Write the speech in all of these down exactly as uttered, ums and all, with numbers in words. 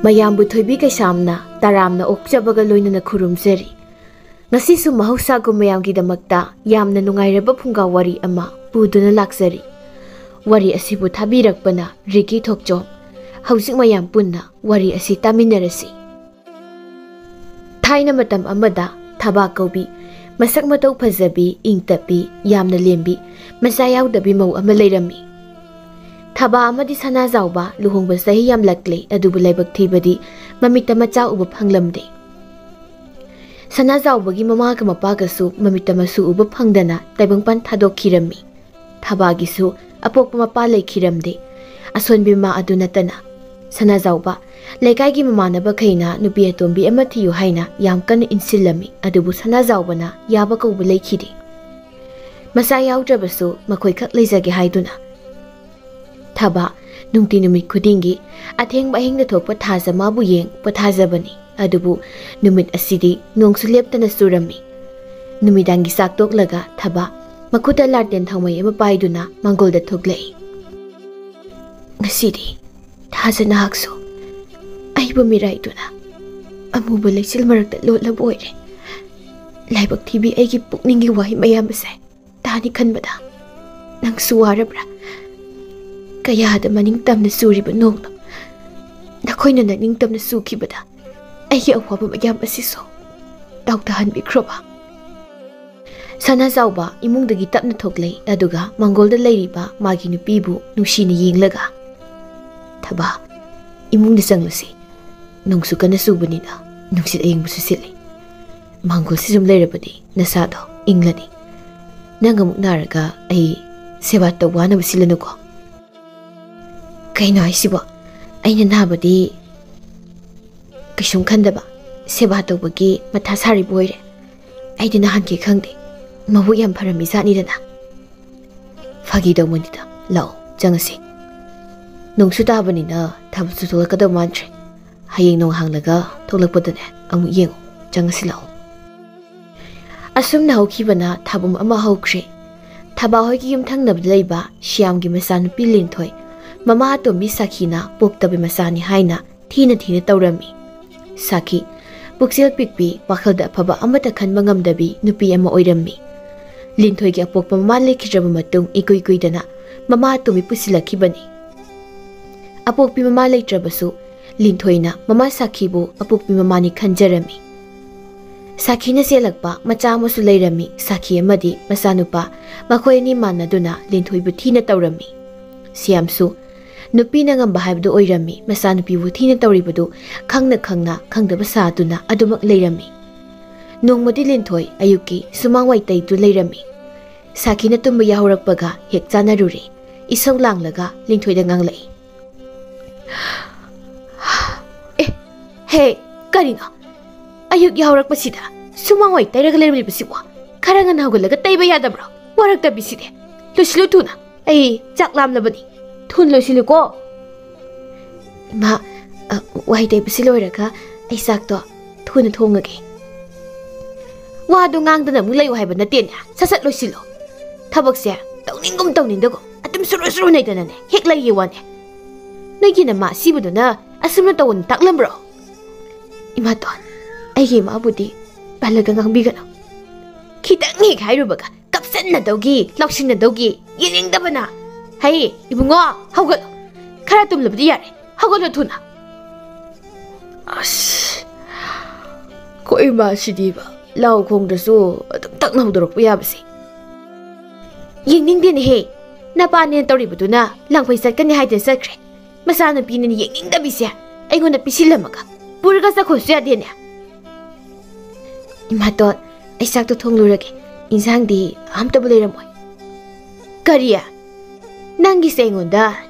ꯃꯌꯥꯝꯕꯨ ꯊꯣꯏꯕꯤ ꯀꯩꯁꯥꯝꯅ ꯇꯔꯥꯝꯅ ꯑꯣꯛꯆꯕꯒ ꯂꯣꯏꯅꯅ ꯈꯨꯔꯨꯝꯖꯔꯤ꯫ ꯉꯁꯤꯁꯨ ꯃꯍꯧꯁꯥꯒꯨꯝ ꯃꯌꯥꯝꯒꯤꯗꯃꯛꯇ ꯌꯥꯝꯅ ꯅꯨꯡꯉꯥꯏꯔꯕ ꯐꯨꯡꯒꯥ ꯋꯥꯔꯤ ꯑꯃ ꯄꯨꯗꯨꯅ ꯂꯥꯛꯆꯔꯤ꯫ ꯋꯥꯔꯤ ꯑꯁꯤꯕꯨ ꯊꯥꯕꯤꯔꯛꯄꯅ ꯔꯤꯀꯤ ꯊꯣꯛꯆꯣꯝ꯫ ꯍꯧꯖꯤꯛ ꯃꯌꯥꯝ ꯄꯨꯟꯅ ꯋꯥꯔꯤ ꯑꯁꯤ ꯇꯥꯃꯤꯟꯅꯔꯁꯤ꯫ ꯊꯥꯏꯅ ꯃꯇꯝ ꯑꯃꯗ ꯊꯕꯥ ꯀꯧꯕꯤ, ꯃꯁꯛ ꯃꯇꯧ ꯐꯖꯕꯤ, ꯏꯪ ꯇꯞꯄꯤ, ꯌꯥꯝꯅ ꯂꯦꯝꯕꯤ, ꯃꯆꯥ ꯌꯥꯎꯗꯕꯤ ꯃꯧ ꯑꯃ ꯂꯩꯔꯝꯃꯤ꯫ ꯊꯕꯥ ꯑꯃꯗꯤ ꯁꯅꯥꯖꯥꯎꯕ ꯂꯨꯍꯣꯡꯕ ꯆꯍꯤ ꯌꯥꯝꯂꯛꯂꯦ, ꯑꯗꯨꯕꯨ ꯂꯥꯏꯕꯛ ꯊꯤꯕꯗꯤ ꯃꯃꯤꯠꯇ ꯃꯆꯥ ꯎꯕ ꯐꯪꯂꯝꯗꯦ꯫ ꯁꯅꯥꯖꯥꯎꯕꯒꯤ ꯃꯃꯥꯒ ꯃꯄꯥꯒꯁꯨ ꯃꯃꯤꯠꯇ ꯃꯁꯨ ꯎꯕ ꯐꯪꯗꯅ ꯇꯥꯏꯕꯪꯄꯥꯟ ꯊꯥꯗꯣꯛꯈꯤꯔꯝꯃꯤ꯫ ꯊꯕꯥꯒꯤꯁꯨ ꯑꯄꯣꯛꯄ ꯃꯄꯥ ꯂꯩꯈꯤꯔꯝꯗꯦ꯫ ꯑꯁꯣꯟꯕꯤ ꯃꯥ ꯑꯗꯨ ꯅꯠꯇꯅ ꯁꯅꯥꯖꯥꯎꯕ ꯂꯩꯀꯥꯏꯒꯤ ꯃꯃꯥꯟꯅꯕꯈꯩꯅ ꯅꯨꯄꯤ ꯑꯇꯣꯝꯕꯤ ꯑꯃ ꯊꯤꯌꯨ ꯍꯥꯏꯅ ꯌꯥꯝ ꯀꯟꯅ ꯏꯟꯁꯤꯜꯂꯝꯃꯤ, ꯑꯗꯨꯕꯨ ꯁꯅꯥꯖꯥꯎꯕꯅ ꯌꯥꯕ ꯀꯧꯕ ꯂꯩꯈꯤꯗꯦ꯫ ꯃꯆꯥ ꯌꯥꯎꯗ꯭ꯔꯕꯁꯨ ꯃꯈꯣꯏꯈꯛ ꯂꯩꯖꯒꯦ ꯍꯥꯏꯗꯨꯅ꯫ ꯊꯕꯥ ꯅꯨꯡꯇꯤ ꯅꯨꯃꯤꯠ ꯈꯨꯗꯤꯡꯒꯤ ꯑꯊꯦꯡꯕ ꯑꯍꯤꯡꯗ ꯊꯣꯛꯄ ꯊꯥꯖ ꯃꯥꯕꯨ ꯌꯦꯡ ꯄꯣꯊꯥꯖꯕꯅꯤ꯫ ꯑꯗꯨꯕꯨ ꯅꯨꯃꯤꯠ ꯑꯁꯤꯗꯤ ꯅꯣꯡꯁꯨ ꯂꯦꯞꯇꯅ ꯆꯨꯔꯝꯃꯤ꯫ ꯅꯨꯃꯤꯗꯥꯡꯒꯤ ꯆꯥꯛ ꯇꯣꯛꯂꯒ ꯊꯕꯥ ꯃꯈꯨꯠꯇ ꯂꯥꯇꯦꯟ ꯊꯥꯎꯃꯩ ꯑꯃ ꯄꯥꯏꯗꯨꯅ ꯃꯥꯡꯒꯣꯜꯗ ꯊꯣꯛꯂꯛꯏ꯫ "ꯉꯁꯤꯗꯤ ꯊꯥꯖ ꯅꯍꯥꯛꯁꯨ ꯑꯩꯕꯨ ꯃꯤꯔꯥꯏꯗꯨꯅ ꯑꯃꯨꯕ ꯂꯩꯆꯤꯜ ꯃꯔꯛꯇ ꯂꯣꯠꯂꯕ ꯑꯣꯏꯔꯦ꯫ ꯂꯥꯏꯕꯛ ꯊꯤꯕꯤ, ꯑꯩꯒꯤ ꯄꯨꯛꯅꯤꯡꯒꯤ ꯋꯥꯍꯩ ꯃꯌꯥꯝ ꯑꯁꯦ ꯇꯥꯅꯤ ꯈꯟꯕꯗ ꯅꯪꯁꯨ ꯋꯥꯔꯕ꯭ꯔꯥ? ꯀꯌꯥꯗ ꯃꯅꯤꯡ ꯇꯝꯅ ꯆꯨꯔꯤꯕ ꯅꯣꯡꯅꯣ? ꯅꯈꯣꯏꯅ ꯅꯅꯤꯡ ꯇꯝꯅ ꯆꯨꯈꯤꯕꯗ ꯑꯩꯒꯤ ꯑꯋꯥꯕ ꯃꯌꯥꯝ ꯑꯁꯤꯁꯨ ꯇꯥꯎꯊꯍꯟꯕꯤꯈ꯭ꯔꯣꯕ?" ꯁꯅꯥꯖꯥꯎꯕ ꯏꯃꯨꯡꯗꯒꯤ ꯇꯞꯅ ꯊꯣꯛꯂꯛꯏ, ꯑꯗꯨꯒ ꯃꯥꯡꯒꯣꯜꯗ ꯂꯩꯔꯤꯕ ꯃꯥꯒꯤ ꯅꯨꯄꯤꯕꯨ ꯅꯨꯡꯁꯤꯅ ꯌꯦꯡꯂꯒ, "ꯊꯕꯥ, ꯏꯃꯨꯡꯗ ꯆꯪꯂꯁꯤ꯫ ꯅꯣꯡꯁꯨ ꯀꯟꯅ ꯆꯨꯕꯅꯤꯅ ꯅꯨꯡꯁꯤꯠ ꯑꯌꯤꯡꯕꯁꯨ ꯁꯤꯠꯂꯤ꯫ ꯃꯥꯡꯒꯣꯜꯁꯤ ꯁꯨꯝ ꯂꯩꯔꯕꯗꯤ ꯅꯁꯥꯗꯣ ꯏꯪꯂꯅꯤ꯫ ꯅꯪ ꯑꯃꯨꯛ ꯅꯥꯔꯒ ꯑꯩ ꯁꯦꯕꯥ ꯇꯧꯕ ꯋꯥꯅꯕ ꯁꯤꯜꯂꯅꯨꯀꯣ꯫" "ꯀꯩꯅꯣ ꯍꯥꯏꯁꯤꯕꯣ? ꯑꯩꯅ ꯅꯥꯕꯗꯤ ꯀꯩꯁꯨꯝ ꯈꯟꯗꯕ, ꯁꯦꯕꯥ ꯇꯧꯕꯒꯤ ꯃꯊꯥ ꯁꯥꯔꯤꯕ ꯑꯣꯏꯔꯦ꯫ ꯑꯩꯗꯤ ꯅꯍꯥꯟꯈꯩ ꯈꯪꯗꯦ, ꯃꯕꯨꯛ ꯌꯥꯝ ꯐꯔꯝꯃꯤ ꯖꯥꯠꯅꯤꯗꯅ꯫" "ꯐꯥꯒꯤ ꯇꯧꯕꯅꯤꯗ, ꯂꯥꯛꯑꯣ ꯆꯪꯉꯁꯤ꯫ ꯅꯣꯡꯁꯨ ꯇꯥꯕꯅꯤꯅ ꯊꯕꯛꯁꯨ ꯊꯣꯛꯂꯛꯀꯗꯕ ꯃꯥꯟꯗ꯭ꯔꯦ꯫ ꯍꯌꯦꯡ ꯅꯣꯡ ꯍꯥꯡꯂꯒ ꯊꯣꯛꯂꯛꯄꯗꯅꯦ ꯑꯃꯨꯛ ꯌꯦꯡꯉꯣ, ꯆꯪꯉꯁꯤ ꯂꯥꯛꯑꯣ꯫" ꯑꯁꯨꯝꯅ ꯍꯧꯈꯤꯕꯅ ꯊꯥꯕꯨꯝ ꯑꯃ ꯍꯧꯈ꯭ꯔꯦ꯫ ꯊꯕꯥ ꯍꯣꯏꯒꯤ ꯌꯨꯝꯊꯪꯅꯕꯗ ꯂꯩꯕ ꯁ꯭ꯌꯥꯝꯒꯤ ꯃꯆꯥꯅꯨꯄꯤ ꯂꯤꯟꯊꯣꯏ, ꯃꯃꯥ ꯑꯇꯣꯝꯕꯤ ꯁꯥꯈꯤꯅ ꯄꯣꯛꯇꯕ ꯃꯆꯥꯅꯤ ꯍꯥꯏꯅ ꯊꯤꯅ ꯊꯤꯅ ꯇꯧꯔꯝꯃꯤ꯫ ꯁꯥꯈꯤ, ꯄꯨꯛꯆꯦꯜ ꯄꯤꯛꯄꯤ, ꯋꯥꯈꯜꯗ ꯑꯐꯕ ꯑꯃꯠꯇ ꯈꯟꯕ ꯉꯝꯗꯕꯤ ꯅꯨꯄꯤ ꯑꯃ ꯑꯣꯏꯔꯝꯃꯤ꯫ ꯂꯤꯟꯊꯣꯏꯒꯤ ꯑꯄꯣꯛꯄ ꯃꯃꯥ ꯂꯩꯈꯤꯗ꯭ꯔꯕ ꯃꯇꯨꯡ ꯏꯀꯨꯏ ꯀꯨꯏꯗꯅ ꯃꯃꯥ ꯑꯇꯣꯝꯕꯤ ꯄꯨꯁꯤꯜꯂꯛꯈꯤꯕꯅꯤ꯫ ꯑꯄꯣꯛꯄꯤ ꯃꯃꯥ ꯂꯩꯇ꯭ꯔꯕꯁꯨ ꯂꯤꯟꯊꯣꯏꯅ ꯃꯃꯥ ꯁꯥꯈꯤꯕꯨ ꯑꯄꯣꯛꯄꯤ ꯃꯃꯥꯅꯤ ꯈꯟꯖꯔꯝꯃꯤ꯫ ꯁꯥꯈꯤꯅ ꯆꯦꯜꯂꯛꯄ ꯃꯆꯥ ꯑꯃꯁꯨ ꯂꯩꯔꯝꯃꯤ꯫ ꯁꯥꯈꯤ ꯑꯃꯗꯤ ꯃꯆꯥꯅꯨꯄꯥ, ꯃꯈꯣꯏ ꯑꯅꯤ ꯃꯥꯟꯅꯗꯨꯅ ꯂꯤꯟꯊꯣꯏꯕꯨ ꯊꯤꯅ ꯇꯧꯔꯝꯃꯤ꯫ ꯁꯤꯌꯥꯝꯁꯨ ꯅꯨꯄꯤꯅ ꯉꯝꯕ ꯍꯥꯏꯕꯗꯨ ꯑꯣꯏꯔꯝꯃꯤ꯫ ꯃꯆꯥꯅꯨꯄꯤꯕꯨ ꯊꯤꯅ ꯇꯧꯔꯤꯕꯗꯨ ꯈꯪꯅ ꯈꯪꯅ ꯈꯪꯗꯕ ꯁꯥꯗꯨꯅ ꯑꯗꯨꯃꯛ ꯂꯩꯔꯝꯃꯤ꯫ ꯅꯣꯡꯃꯗꯤ ꯂꯤꯟꯊꯣꯏ ꯑꯌꯨꯛꯀꯤ ꯁꯨꯃꯥꯡ ꯋꯥꯏꯇꯩꯗꯨ ꯂꯩꯔꯝꯃꯤ꯫ ꯁꯥꯈꯤꯅ ꯇꯨꯝꯕ ꯌꯥꯍꯧꯔꯛꯄꯒ ꯍꯦꯛ ꯆꯥꯟꯅꯔꯨꯔꯦ꯫ ꯏꯁꯧ ꯂꯥꯡꯂꯒ ꯂꯤꯟꯊꯣꯏꯗ ꯉꯥꯡꯂꯛꯏ꯫ "ꯑꯦ, ꯍꯦ, ꯀꯔꯤꯅꯣ? ꯑꯌꯨꯛ ꯌꯥꯍꯧꯔꯛꯄꯁꯤꯗ ꯁꯨꯃꯥꯡ ꯋꯥꯏ ꯇꯩꯔꯒ ꯂꯩꯔꯝꯂꯤꯕꯁꯤꯕꯨ? ꯈꯔ ꯉꯟꯅ ꯍꯧꯒꯠꯂꯒ ꯇꯩꯕ ꯌꯥꯗꯕ꯭ꯔꯣ? ꯋꯥꯔꯛꯇꯕꯤꯁꯤꯗꯤ꯫ ꯂꯣꯏꯁꯤꯜꯂꯨ ꯊꯨꯅ꯫ ꯑꯩ ꯆꯥꯛ ꯂꯥꯝꯂꯕꯅꯤ꯫ ꯊꯨꯅ ꯂꯣꯏꯁꯤꯜꯂꯨꯀꯣ꯫" "ꯏꯃꯥ, ꯑ, ꯋꯥꯏ ꯇꯩꯕꯁꯤ ꯂꯣꯏꯔꯒ ꯑꯩ ꯆꯥꯛꯇꯣ ꯊꯨꯅ ꯊꯣꯡꯉꯒꯦ꯫" "ꯋꯥꯗꯣ ꯉꯥꯡꯗꯅ ꯑꯃꯨꯛ ꯂꯩꯌꯨ ꯍꯥꯏꯕ ꯅꯠꯇꯦꯅꯦ꯫ ꯁꯠ ꯁꯠ ꯂꯣꯏꯁꯤꯜꯂꯣ꯫ ꯊꯕꯛꯁꯦ ꯇꯧꯅꯤꯡꯒꯨꯝ ꯇꯧꯅꯤꯡꯗꯒꯨꯝ ꯑꯗꯨꯝ ꯁꯨꯔꯨ ꯁꯨꯔꯨ ꯅꯩꯗꯅꯅꯦ ꯍꯦꯛ ꯂꯩꯌꯦ ꯋꯥꯅꯦ꯫ ꯅꯣꯏꯒꯤ ꯅꯃꯥ ꯁꯤꯕꯗꯨꯅ ꯑꯁꯨꯝꯅ ꯇꯧꯑꯣꯅ ꯇꯥꯛꯂꯝꯕ꯭ꯔꯣ?" "ꯏꯃꯥꯇꯣꯟ, ꯑꯩꯒꯤ ꯏꯃꯥꯕꯨꯗꯤ ꯄꯜꯂꯒ ꯉꯥꯡꯕꯤꯒꯅꯨ꯫ ꯈꯤꯇꯪ ꯍꯦꯛ ꯍꯥꯏꯔꯨꯕꯒ ꯀꯞꯁꯟꯅꯗꯧꯒꯤ, ꯂꯥꯎꯁꯤꯟꯅꯗꯧꯒꯤ, ꯌꯦꯡꯅꯤꯡꯗꯕꯅ꯫ ꯍꯩ, ꯏꯕꯨꯡꯉꯣ, ꯍꯧꯒꯠꯂꯣ꯫ ꯈꯔ ꯇꯨꯝꯂꯕꯗꯤ ꯌꯥꯔꯦ꯫ ꯍꯧꯒꯠꯂꯣ ꯊꯨꯅ꯫" ꯑꯁ, ꯑꯩꯈꯣꯏ ꯏꯃꯥꯁꯤꯗꯤꯕ, ꯂꯥꯎ ꯈꯣꯡꯗ꯭ꯔꯁꯨ ꯑꯗꯨꯝ ꯇꯛꯅ ꯍꯧꯗꯣꯔꯛꯄ ꯌꯥꯕꯁꯦ꯫ "ꯌꯦꯡꯅꯤꯡꯗꯦꯅꯦꯍꯦ꯫ ꯅꯄꯥꯅꯦꯅ ꯇꯧꯔꯤꯕꯗꯨꯅ ꯂꯥꯡꯐꯩ ꯆꯠꯀꯅꯤ ꯍꯥꯏꯗꯅ ꯆꯠꯈ꯭ꯔꯦ꯫ ꯃꯆꯥꯅꯨꯄꯤꯅꯤꯅ ꯌꯦꯡꯅꯤꯡꯗꯕꯤꯁꯦ ꯑꯩꯉꯣꯟꯗ ꯄꯤꯁꯤꯜꯂꯝꯃꯒ ꯄꯨꯔꯒ ꯆꯠꯈꯣꯁꯨ ꯌꯥꯗꯦꯅꯦ꯫" "ꯏꯃꯥꯇꯣꯟ, ꯑꯩ ꯆꯥꯛꯇꯣ ꯊꯣꯡꯂꯨꯔꯒꯦ꯫ ꯏꯟꯁꯥꯡꯗꯤ ꯑꯝꯇꯕꯨ ꯂꯩꯔꯝꯃꯣꯏ꯫" "ꯀꯔꯤ? ꯅꯪꯒꯤꯁꯦ ꯑꯩꯉꯣꯟꯗ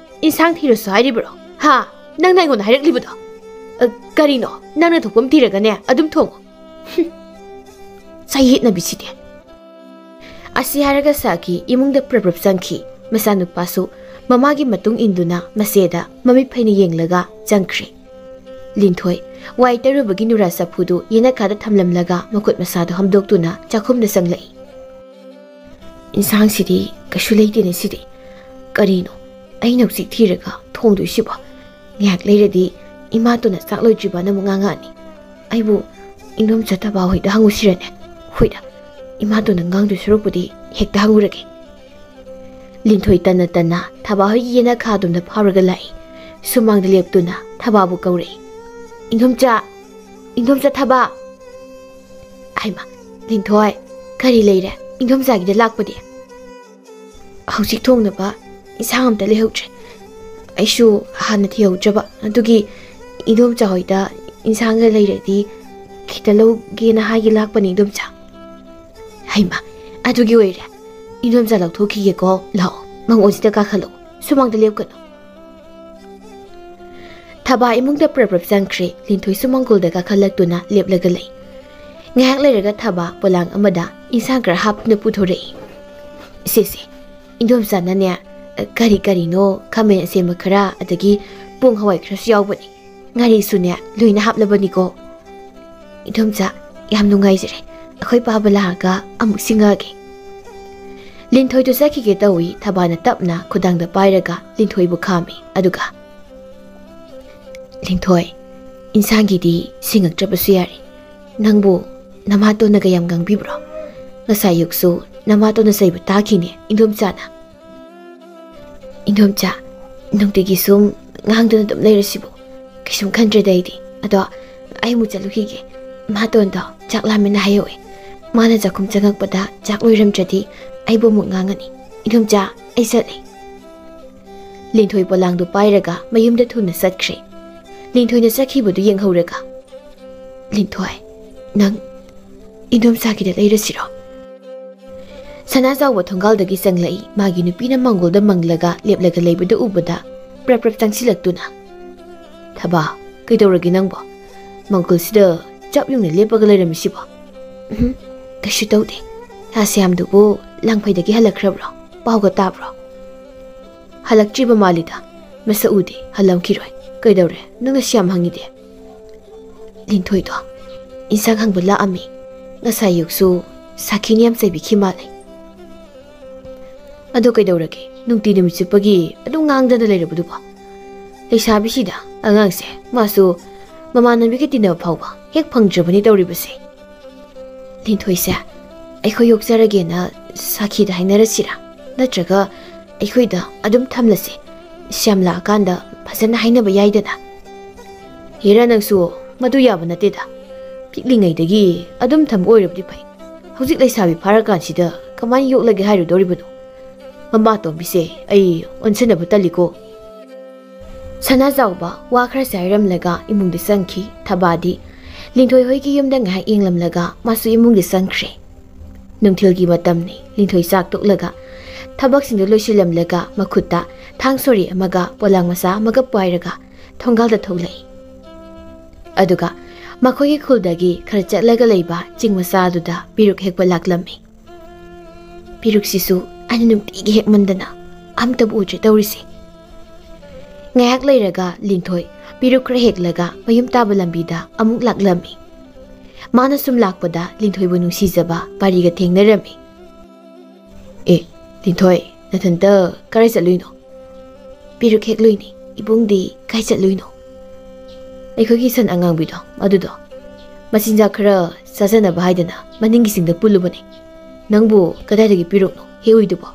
ꯏꯟꯁꯥꯡ ꯊꯤꯔꯁꯨ ꯍꯥꯏꯔꯤꯕ꯭ꯔꯣ? ꯍꯥ? ꯅꯪꯅ ꯑꯩꯉꯣꯟꯗ ꯍꯥꯏꯔꯛꯂꯤꯕꯗꯣ? ꯑ, ꯀꯔꯤꯅꯣ? ꯅꯪꯅ ꯊꯣꯛꯄ ꯑꯃ ꯊꯤꯔꯒꯅꯦ ꯑꯗꯨꯝ ꯊꯣꯡꯉꯣ꯫" ꯍꯨꯝ꯫ ꯆꯌꯦꯠꯅꯕꯤꯁꯤꯗꯤ꯫ ꯑꯁꯤ ꯍꯥꯏꯔꯒ ꯁꯥꯈꯤ ꯏꯃꯨꯡꯗ ꯄ꯭ꯔꯞ ꯄ꯭ꯔꯞ ꯆꯪꯈꯤ꯫ ꯃꯆꯥꯅꯨꯄꯥꯁꯨ ꯃꯃꯥꯒꯤ ꯃꯇꯨꯡ ꯏꯟꯗꯨꯅ ꯃꯆꯦꯗ ꯃꯃꯤꯠ ꯐꯩꯅ ꯌꯦꯡꯂꯒ ꯆꯪꯈ꯭ꯔꯦ꯫ ꯂꯤꯟꯊꯣꯏ ꯋꯥꯏ ꯇꯩꯔꯨꯕꯒꯤ ꯅꯨꯔꯥ ꯆꯐꯨꯗꯨ ꯌꯦꯅꯈꯥꯗ ꯊꯝꯂꯝꯂꯒ ꯃꯈꯨꯠ ꯃꯁꯥꯗꯨ ꯍꯥꯝꯗꯣꯛꯇꯨꯅ ꯆꯥꯛꯈꯨꯝꯗ ꯆꯪꯂꯛꯏ꯫ "ꯏꯟꯁꯥꯡꯁꯤꯗꯤ ꯀꯩꯁꯨ ꯂꯩꯇꯦꯅꯦ ꯁꯤꯗꯤ꯫ ꯀꯔꯤꯅꯣ ꯑꯩꯅ ꯍꯧꯖꯤꯛ ꯊꯤꯔꯒ ꯊꯣꯡꯗꯣꯏꯁꯤꯕꯣ? ꯉꯥꯏꯍꯥꯛ ꯂꯩꯔꯗꯤ ꯏꯃꯥꯇꯣꯟꯅ ꯆꯥꯛ ꯂꯣꯏꯗ꯭ꯔꯤꯕꯅ ꯑꯃꯨꯛ ꯉꯥꯡꯉꯛꯑꯅꯤ꯫ ꯑꯩꯕꯨ ꯏꯟꯗꯣꯝꯆꯥ ꯊꯕꯥ ꯍꯣꯏꯗ ꯍꯪꯉꯨꯁꯤꯔꯅꯦ? ꯍꯣꯏꯗ, ꯏꯃꯥꯇꯣꯟꯅ ꯉꯥꯡꯗꯣꯏ ꯁꯔꯨꯛꯄꯨꯗꯤ ꯍꯦꯛꯇ ꯍꯪꯉꯨꯔꯒꯦ꯫ ꯂꯤꯟꯊꯣꯏ ꯇꯟꯅ ꯇꯟꯅ ꯊꯕꯥ ꯍꯣꯏꯒꯤ ꯌꯦꯅꯈꯥꯗꯣꯝꯗ ꯐꯥꯎꯔꯒ ꯂꯥꯛꯏ꯫ ꯁꯨꯃꯥꯡꯗ ꯂꯦꯞꯇꯨꯅ ꯊꯕꯥꯕꯨ ꯀꯧꯔꯛꯏ꯫ "ꯏꯟꯗꯣꯝꯆꯥ! ꯏꯟꯗꯣꯝꯆꯥ ꯊꯕꯥ!" ꯍꯩꯃꯥ, ꯂꯤꯟꯊꯣꯏ, ꯀꯔꯤ ꯂꯩꯔꯦ? ꯏꯟꯗꯣꯝꯆꯥꯒꯤꯗ ꯂꯥꯛꯄꯗꯤ? "ꯍꯧꯖꯤꯛ ꯊꯣꯡꯅꯕ ꯏꯟꯁꯥꯡ ꯑꯝꯇ ꯂꯩꯍꯧꯗ꯭ꯔꯦ꯫ ꯑꯩꯁꯨ ꯍꯥꯟꯅ ꯊꯤꯍꯧꯗ꯭ꯔꯕ, ꯑꯗꯨꯒꯤ ꯏꯟꯗꯣꯝꯆꯥ ꯍꯣꯏꯗ ꯏꯟꯁꯥꯡꯒ ꯂꯩꯔꯗꯤ ꯈꯤꯇ ꯂꯧꯒꯦꯅ ꯍꯥꯏꯒꯦ ꯂꯥꯛꯄꯅꯤ, ꯏꯟꯗꯣꯝꯆꯥ꯫" "ꯍꯩꯃꯥ, ꯑꯗꯨꯒꯤ ꯑꯣꯏꯔꯦ꯫ ꯏꯟꯗꯣꯝꯆꯥ ꯂꯧꯊꯣꯛꯈꯤꯒꯦꯀꯣ꯫ ꯂꯥꯛꯑꯣ, ꯃꯥꯡꯒꯣꯜꯁꯤꯗ ꯀꯥꯈꯠꯂꯛꯑꯣ꯫ ꯁꯨꯃꯥꯡꯗ ꯂꯦꯞꯀꯅꯨ꯫" ꯊꯕꯥ ꯏꯃꯨꯡꯗ ꯄ꯭ꯔꯞ ꯄ꯭ꯔꯞ ꯆꯪꯈ꯭ꯔꯦ꯫ ꯂꯤꯟꯊꯣꯏꯁꯨ ꯃꯥꯡꯒꯣꯜꯗ ꯀꯥꯈꯠꯂꯛꯇꯨꯅ ꯂꯦꯞꯂꯒ ꯂꯩ꯫ ꯉꯥꯏꯍꯥꯛ ꯂꯩꯔꯒ ꯊꯕꯥ ꯄꯣꯂꯥꯡ ꯑꯃꯗ ꯏꯟꯁꯥꯡ ꯈꯔ ꯍꯥꯞꯇꯨꯅ ꯄꯨꯊꯣꯔꯛꯏ꯫ "ꯁꯦ, ꯁꯦ, ꯏꯟꯗꯣꯝꯆꯥꯅꯅꯦ, ꯀꯔꯤ ꯀꯔꯤꯅꯣ, ꯈꯥꯃꯦꯟ ꯑꯁꯦꯝꯕ ꯈꯔ, ꯑꯗꯒꯤ ꯄꯣꯡ ꯍꯋꯥꯏ ꯈꯔꯁꯨ ꯌꯥꯎꯕꯅꯤ꯫ ꯉꯥꯔꯤꯁꯨꯅꯦ, ꯂꯣꯏꯅ ꯍꯥꯞꯂꯕꯅꯤꯀꯣ꯫" "ꯏꯟꯗꯣꯝꯆꯥ, ꯌꯥꯝ ꯅꯨꯡꯉꯥꯏꯖꯔꯦ꯫ ꯑꯩꯈꯣꯏ ꯄꯥꯕ ꯂꯥꯛꯑꯒ ꯑꯃꯨꯛ ꯁꯤꯡꯉꯛꯑꯒꯦ꯫" ꯂꯤꯟꯊꯣꯏꯗꯨ ꯆꯠꯈꯤꯒꯦ ꯇꯧꯏ꯫ ꯊꯕꯥꯅ ꯇꯞꯅ ꯈꯨꯗꯥꯡꯗ ꯄꯥꯏꯔꯒ ꯂꯤꯟꯊꯣꯏꯕꯨ ꯈꯥꯝꯃꯤ꯫ ꯑꯗꯨꯒ, "ꯂꯤꯟꯊꯣꯏ, ꯏꯟꯁꯥꯡꯒꯤꯗꯤ ꯁꯤꯡꯉꯛꯇ꯭ꯔꯕꯁꯨ ꯌꯥꯔꯦ꯫ ꯅꯪꯕꯨ ꯅꯃꯥꯇꯣꯟꯅꯒ ꯌꯥꯝ ꯉꯥꯡꯕꯤꯕ꯭ꯔꯣ? ꯉꯁꯥꯏ ꯑꯌꯨꯛꯁꯨ ꯅꯃꯥꯇꯣꯟꯅ ꯆꯩꯕ ꯇꯥꯈꯤꯅꯦ, ꯏꯟꯗꯣꯝꯆꯥꯅ꯫" "ꯏꯟꯗꯣꯝꯆꯥ, ꯅꯨꯡꯇꯤꯒꯤ ꯁꯨꯝ ꯉꯥꯡꯗꯨꯅ ꯑꯗꯨꯝ ꯂꯩꯔꯁꯤꯕꯨ ꯀꯩꯁꯨꯝ ꯈꯟꯗ꯭ꯔꯦꯗ ꯑꯩꯗꯤ꯫ ꯑꯗꯣ ꯑꯩ ꯑꯃꯨꯛ ꯆꯠꯂꯨꯈꯤꯒꯦ꯫ ꯃꯥꯇꯣꯟꯗꯣ ꯆꯥꯛ ꯂꯥꯝꯃꯦꯅ ꯍꯥꯏꯍꯧꯋꯦ꯫ ꯃꯥꯅ ꯆꯥꯛꯈꯨꯝ ꯆꯪꯉꯛꯄꯗ ꯆꯥꯛ ꯂꯣꯏꯔꯝꯗ꯭ꯔꯗꯤ ꯑꯩꯕꯨ ꯑꯃꯨꯛ ꯉꯥꯡꯉꯅꯤ꯫ ꯏꯟꯗꯣꯝꯆꯥ, ꯑꯩ ꯆꯠꯂꯦ꯫" ꯂꯤꯟꯊꯣꯏ ꯄꯣꯂꯥꯡꯗꯨ ꯄꯥꯏꯔꯒ ꯃꯌꯨꯝꯗ ꯊꯨꯅ ꯆꯠꯈ꯭ꯔꯦ꯫ ꯂꯤꯟꯊꯣꯏꯅ ꯆꯠꯈꯤꯕꯗꯨ ꯌꯦꯡꯍꯧꯔꯒ, "ꯂꯤꯟꯊꯣꯏ, ꯅꯪ ꯏꯟꯗꯣꯝꯆꯥꯒꯤꯗ ꯂꯩꯔꯁꯤꯔꯣ?" ꯁꯅꯥꯖꯥꯎꯕ ꯊꯣꯡꯒꯥꯜꯗꯒꯤ ꯆꯪꯂꯛꯏ꯫ ꯃꯥꯒꯤ ꯅꯨꯄꯤꯅ ꯃꯥꯡꯒꯣꯜꯗ ꯃꯪꯂꯒ ꯂꯦꯞꯂꯒ ꯂꯩꯕꯗꯨ ꯎꯕꯗ ꯄ꯭ꯔꯞ ꯄ꯭ꯔꯞ ꯆꯪꯁꯤꯜꯂꯛꯇꯨꯅ, "ꯊꯕꯥ, ꯀꯩꯗꯧꯔꯒꯦ ꯅꯪꯕꯣ? ꯃꯥꯡꯒꯣꯜꯁꯤꯗ ꯆꯞ ꯌꯨꯡꯅ ꯂꯦꯞꯄꯒ ꯂꯩꯔꯝꯃꯤꯁꯤꯕꯣ?" "ꯎꯝ, ꯀꯩꯁꯨ ꯇꯧꯗꯦ꯫ ꯁꯥꯁ꯭ꯌꯥꯝꯗꯨꯕꯨ ꯂꯥꯡꯐꯩꯗꯒꯤ ꯍꯜꯂꯛꯈ꯭ꯔꯕ꯭ꯔꯣ? ꯄꯥꯎꯒ ꯇꯥꯕ꯭ꯔꯣ?" "ꯍꯜꯂꯛꯇ꯭ꯔꯤꯕ ꯃꯥꯜꯂꯤꯗ꯫ ꯃꯁꯛ ꯎꯗꯦ, ꯍꯜꯂꯝꯈꯤꯔꯣꯏ꯫ ꯀꯩꯗꯧꯔꯦ? ꯅꯪꯅ ꯁꯤ ꯌꯥꯝ ꯍꯪꯉꯤꯗꯤ?" "ꯂꯤꯟꯊꯣꯏꯗꯣ ꯏꯟꯁꯥꯡ ꯍꯪꯕ ꯂꯥꯛꯑꯝꯃꯤ꯫ ꯉꯁꯥꯏ ꯑꯌꯨꯛꯁꯨ ꯁꯥꯈꯤꯅ ꯌꯥꯝ ꯆꯩꯕꯤꯈꯤ ꯃꯥꯜꯂꯦ꯫" "ꯑꯗꯣ ꯀꯩꯗꯧꯔꯒꯦ? ꯅꯨꯡꯇꯤ ꯅꯨꯃꯤꯠ ꯆꯨꯞꯄꯒꯤ ꯑꯗꯨꯝ ꯉꯥꯡꯗꯅ ꯂꯩꯔꯕꯗꯨꯕꯣ? ꯂꯩꯁꯥꯕꯤꯁꯤꯗ ꯑꯉꯥꯡꯁꯦ, ꯃꯥꯁꯨ ꯃꯃꯥꯟꯅꯕꯤꯒ ꯇꯤꯟꯅꯕ ꯐꯥꯎꯕ ꯍꯦꯛ ꯐꯪꯗ꯭ꯔꯕꯅꯤ ꯇꯧꯔꯤꯕꯁꯦ꯫ ꯂꯤꯟꯊꯣꯏꯁꯦ, ꯑꯩꯈꯣꯏ ꯌꯣꯛꯆꯔꯒꯦꯅ ꯁꯥꯈꯤꯗ ꯍꯥꯏꯅꯔꯁꯤꯔꯥ? ꯅꯠꯇ꯭ꯔꯒ ꯑꯩꯈꯣꯏꯗ ꯑꯗꯨꯝ ꯊꯝꯂꯁꯤ? ꯁ꯭ꯌꯥꯝ ꯂꯥꯛꯑꯀꯥꯟꯗ ꯐꯖꯅ ꯍꯥꯏꯅꯕ ꯌꯥꯏꯗꯅ꯫ ꯍꯦꯔꯥ, ꯅꯪꯁꯨ ꯃꯗꯨ ꯌꯥꯕ ꯅꯠꯇꯦꯗ꯫ ꯄꯤꯛꯂꯤꯉꯩꯗꯒꯤ ꯑꯗꯨꯝ ꯊꯝꯕ ꯑꯣꯏꯔꯕꯗꯤ ꯐꯩ꯫ ꯍꯧꯖꯤꯛ ꯂꯩꯁꯥꯕꯤ ꯐꯥꯔꯀꯥꯟꯁꯤꯗ ꯀꯃꯥꯏꯅ ꯌꯣꯛꯂꯒꯦ ꯍꯥꯏꯔꯨꯗꯧꯔꯤꯕꯅꯣ? ꯃꯃꯥ ꯇꯣꯝꯕꯤꯁꯦ ꯑꯩ ꯑꯣꯟꯁꯤꯟꯅꯕ ꯇꯜꯂꯤꯀꯣ꯫ ꯁꯅꯥꯖꯥꯎꯕ ꯋꯥ ꯈꯔꯁꯦ ꯍꯥꯏꯔꯝꯂꯒ ꯏꯃꯨꯡꯗ ꯆꯪꯈꯤ꯫ ꯊꯕꯥꯗꯤ ꯂꯤꯟꯊꯣꯏ ꯍꯣꯏꯒꯤ ꯌꯨꯝꯗ ꯉꯥꯏꯍꯥꯛ ꯌꯦꯡꯂꯝꯂꯒ ꯃꯥꯁꯨ ꯏꯃꯨꯡꯗ ꯆꯪꯈ꯭ꯔꯦ꯫ ꯅꯨꯡꯊꯤꯜꯒꯤ ꯃꯇꯝꯅꯤ꯫ ꯂꯤꯟꯊꯣꯏ ꯆꯥꯛ ꯇꯣꯛꯂꯒ ꯊꯕꯛꯁꯤꯡꯗꯨ ꯂꯣꯏꯁꯤꯜꯂꯝꯂꯒ ꯃꯈꯨꯠꯇ ꯊꯥꯡ ꯁꯣꯔꯤ ꯑꯃꯒ ꯄꯣꯂꯥꯡ ꯃꯆꯥ ꯑꯃꯒ ꯄꯥꯏꯔꯒ ꯊꯣꯡꯒꯥꯜꯗ ꯊꯣꯛꯂꯛꯏ꯫ ꯑꯗꯨꯒ ꯃꯈꯣꯏꯒꯤ ꯈꯨꯜꯗꯒꯤ ꯈꯔ ꯆꯠꯂꯒ ꯂꯩꯕ ꯆꯤꯡ ꯃꯆꯥ ꯑꯗꯨꯗ ꯄꯤꯔꯨꯛ ꯍꯦꯛꯄ ꯂꯥꯛꯂꯝꯃꯤ꯫ ꯄꯤꯔꯨꯛꯁꯤꯁꯨ ꯑꯩꯅ ꯅꯨꯡꯇꯤꯒꯤ ꯍꯦꯛꯃꯟꯗꯅ ꯑꯝꯇꯕꯨ ꯎꯗ꯭ꯔꯦ ꯇꯧꯔꯤꯁꯦ꯫ ꯉꯥꯏꯍꯥꯛ ꯂꯩꯔꯒ ꯂꯤꯟꯊꯣꯏ ꯄꯤꯔꯨꯛ ꯈꯔ ꯍꯦꯛꯂꯒ ꯃꯌꯨꯝ ꯇꯥꯕ ꯂꯝꯕꯤꯗ ꯑꯃꯨꯛ ꯂꯥꯛꯂꯝꯃꯤ꯫ ꯃꯥꯅ ꯁꯨꯝ ꯂꯥꯛꯄꯗ ꯂꯤꯟꯊꯣꯏꯕꯨ ꯅꯨꯡꯁꯤꯖꯕ ꯄꯥꯔꯤꯒ ꯊꯦꯡꯅꯔꯝꯃꯤ꯫ "ꯑꯦ, ꯂꯤꯟꯊꯣꯏ, ꯅꯊꯟꯇ ꯀꯔꯥꯏ ꯆꯠꯂꯨꯏꯅꯣ?" "ꯄꯤꯔꯨꯛ ꯍꯦꯛꯂꯨꯏꯅꯤ꯫ ꯏꯕꯨꯡꯗꯤ ꯀꯥꯏ ꯆꯠꯂꯨꯏꯅꯣ?" "ꯑꯩꯈꯣꯏꯒꯤ ꯁꯟ ꯑꯉꯥꯡꯕꯤꯗꯣ ꯑꯗꯨꯗꯣ ꯃꯆꯤꯟꯖꯥꯛ ꯈꯔ ꯆꯥꯖꯅꯕ ꯍꯥꯏꯗꯅ ꯃꯅꯤꯡꯒꯤ ꯆꯤꯡꯗ ꯄꯨꯜꯂꯨꯕꯅꯦ꯫ ꯅꯪꯕꯨ ꯀꯗꯥꯏꯗꯒꯤ ꯄꯤꯔꯨꯛꯅꯣ ꯍꯦꯛꯎꯏꯗꯨꯕꯣ?"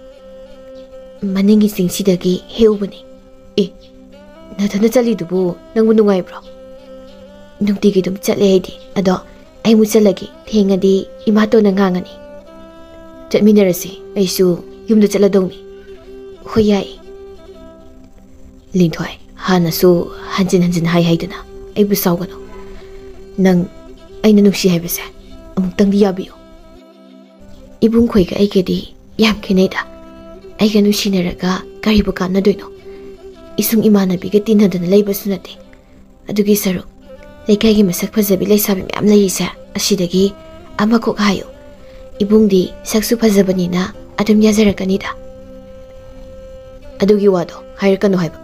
"ꯃꯅꯤꯡꯒꯤ ꯆꯤꯡꯁꯤꯗꯒꯤ ꯍꯦꯛꯎꯕꯅꯦ꯫" "ꯑꯦ, ꯅꯊꯟꯗ ꯆꯠꯂꯤꯗꯨꯕꯨ ꯅꯪꯕꯨ ꯅꯨꯡꯉꯥꯏꯕ꯭ꯔꯣ?" "ꯅꯨꯡꯇꯤꯒꯤ ꯑꯗꯨꯝ ꯆꯠꯂꯦ ꯑꯩꯗꯤ꯫ ꯑꯗꯣ ꯑꯩ ꯑꯃꯨꯛ ꯆꯠꯂꯒꯦ, ꯊꯦꯡꯉꯗꯤ ꯏꯃꯥꯇꯣꯟꯅ ꯉꯥꯡꯉꯅꯤ꯫" "ꯆꯠꯃꯤꯟꯅꯔꯁꯤ, ꯑꯩꯁꯨ ꯌꯨꯝꯗ ꯆꯠꯂꯗꯧꯅꯤ꯫" "ꯍꯣꯏ, ꯌꯥꯏ꯫" "ꯂꯤꯟꯊꯣꯏ, ꯍꯥꯟꯅꯁꯨ ꯍꯟꯖꯤꯟ ꯍꯟꯖꯤꯟ ꯍꯥꯏ ꯍꯥꯏꯗꯨꯅ ꯑꯩꯕꯨ ꯁꯥꯎꯒꯅꯨ꯫ ꯅꯪ ꯑꯩꯅ ꯅꯨꯡꯁꯤ ꯍꯥꯏꯕꯁꯦ ꯑꯃꯨꯛꯇꯪꯗꯤ ꯌꯥꯕꯤꯌꯨ꯫" "ꯏꯕꯨꯡꯈꯣꯏꯒ ꯑꯩꯒꯗꯤ ꯌꯥꯝ ꯈꯦꯠꯅꯩꯗ꯫ ꯑꯩꯒ ꯅꯨꯡꯁꯤꯅꯔꯒ ꯀꯔꯤꯕꯨ ꯀꯥꯟꯅꯗꯣꯏꯅꯣ? ꯏꯁꯨꯡ ꯏꯃꯥꯟꯅꯕꯤꯒ ꯇꯤꯟꯅꯗꯅ ꯂꯩꯕꯁꯨ ꯅꯠꯇꯦ꯫ ꯑꯗꯨꯒꯤ ꯁꯔꯨꯛ ꯂꯩꯀꯥꯏꯒꯤ ꯃꯁꯛ ꯐꯖꯕꯤ ꯂꯩꯁꯥꯕꯤ ꯃꯌꯥꯝ ꯂꯩꯔꯤꯁꯦ, ꯑꯁꯤꯗꯒꯤ ꯑꯃꯈꯛ ꯍꯥꯏꯌꯨ꯫ ꯏꯕꯨꯡꯗꯤ ꯁꯛꯁꯨ ꯐꯖꯕꯅꯤꯅ ꯑꯗꯨꯝ ꯌꯥꯖꯔꯛꯀꯅꯤꯗ꯫" "ꯑꯗꯨꯒꯤ ꯋꯥꯗꯣ ꯍꯥꯏꯔꯛꯀꯅꯨ ꯍꯥꯏꯕ꯫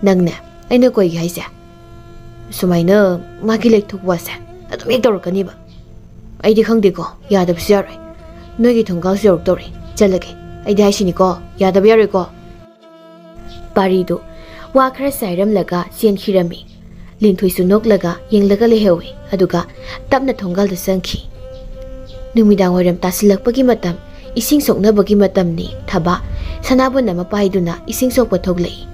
ꯅꯪꯅꯦ, ꯑꯩꯅ ꯀꯣꯏꯒꯦ ꯍꯥꯏꯁꯦ ꯁꯨꯃꯥꯏꯅ ꯃꯥꯒꯤ ꯂꯩꯊꯣꯛꯄ ꯋꯥꯁꯦ ꯑꯗꯨꯝ ꯍꯦꯛ ꯇꯧꯔꯛꯀꯅꯤꯕ꯫ ꯑꯩꯗꯤ ꯈꯪꯗꯦꯀꯣ, ꯌꯥꯗꯕꯁꯨ ꯌꯥꯔꯣꯏ꯫ ꯅꯣꯏꯒꯤ ꯊꯣꯡꯒꯥꯜꯁꯨ ꯌꯧꯔꯛꯇꯧꯔꯦ꯫ ꯆꯠꯂꯒꯦ꯫ ꯑꯩꯗꯤ ꯍꯥꯏꯁꯤꯅꯤꯀꯣ, ꯌꯥꯗꯕ ꯌꯥꯔꯣꯏꯀꯣ꯫" ꯄꯥꯔꯤꯗꯨ ꯋꯥ ꯈꯔ ꯆꯥꯏꯔꯝꯂꯒ ꯆꯦꯟꯈꯤꯔꯝꯃꯤ꯫ ꯂꯤꯟꯊꯣꯏꯁꯨ ꯅꯣꯛꯂꯒ ꯌꯦꯡꯂꯒ ꯂꯩꯍꯧꯏ, ꯑꯗꯨꯒ ꯇꯞꯅ ꯊꯣꯡꯒꯥꯜꯗ ꯆꯪꯈꯤ꯫ ꯅꯨꯃꯤꯗꯥꯡ ꯋꯥꯏꯔꯝ ꯇꯥꯁꯤꯜꯂꯛꯄꯒꯤ ꯃꯇꯝ, ꯏꯁꯤꯡ ꯁꯣꯛꯅꯕꯒꯤ ꯃꯇꯝꯅꯤ꯫ ꯊꯕꯥ ꯁꯅꯥꯕꯨꯟ ꯑꯃ ꯄꯥꯏꯗꯨꯅ ꯏꯁꯤꯡ ꯁꯣꯛꯄ ꯊꯣꯛꯂꯛꯏ꯫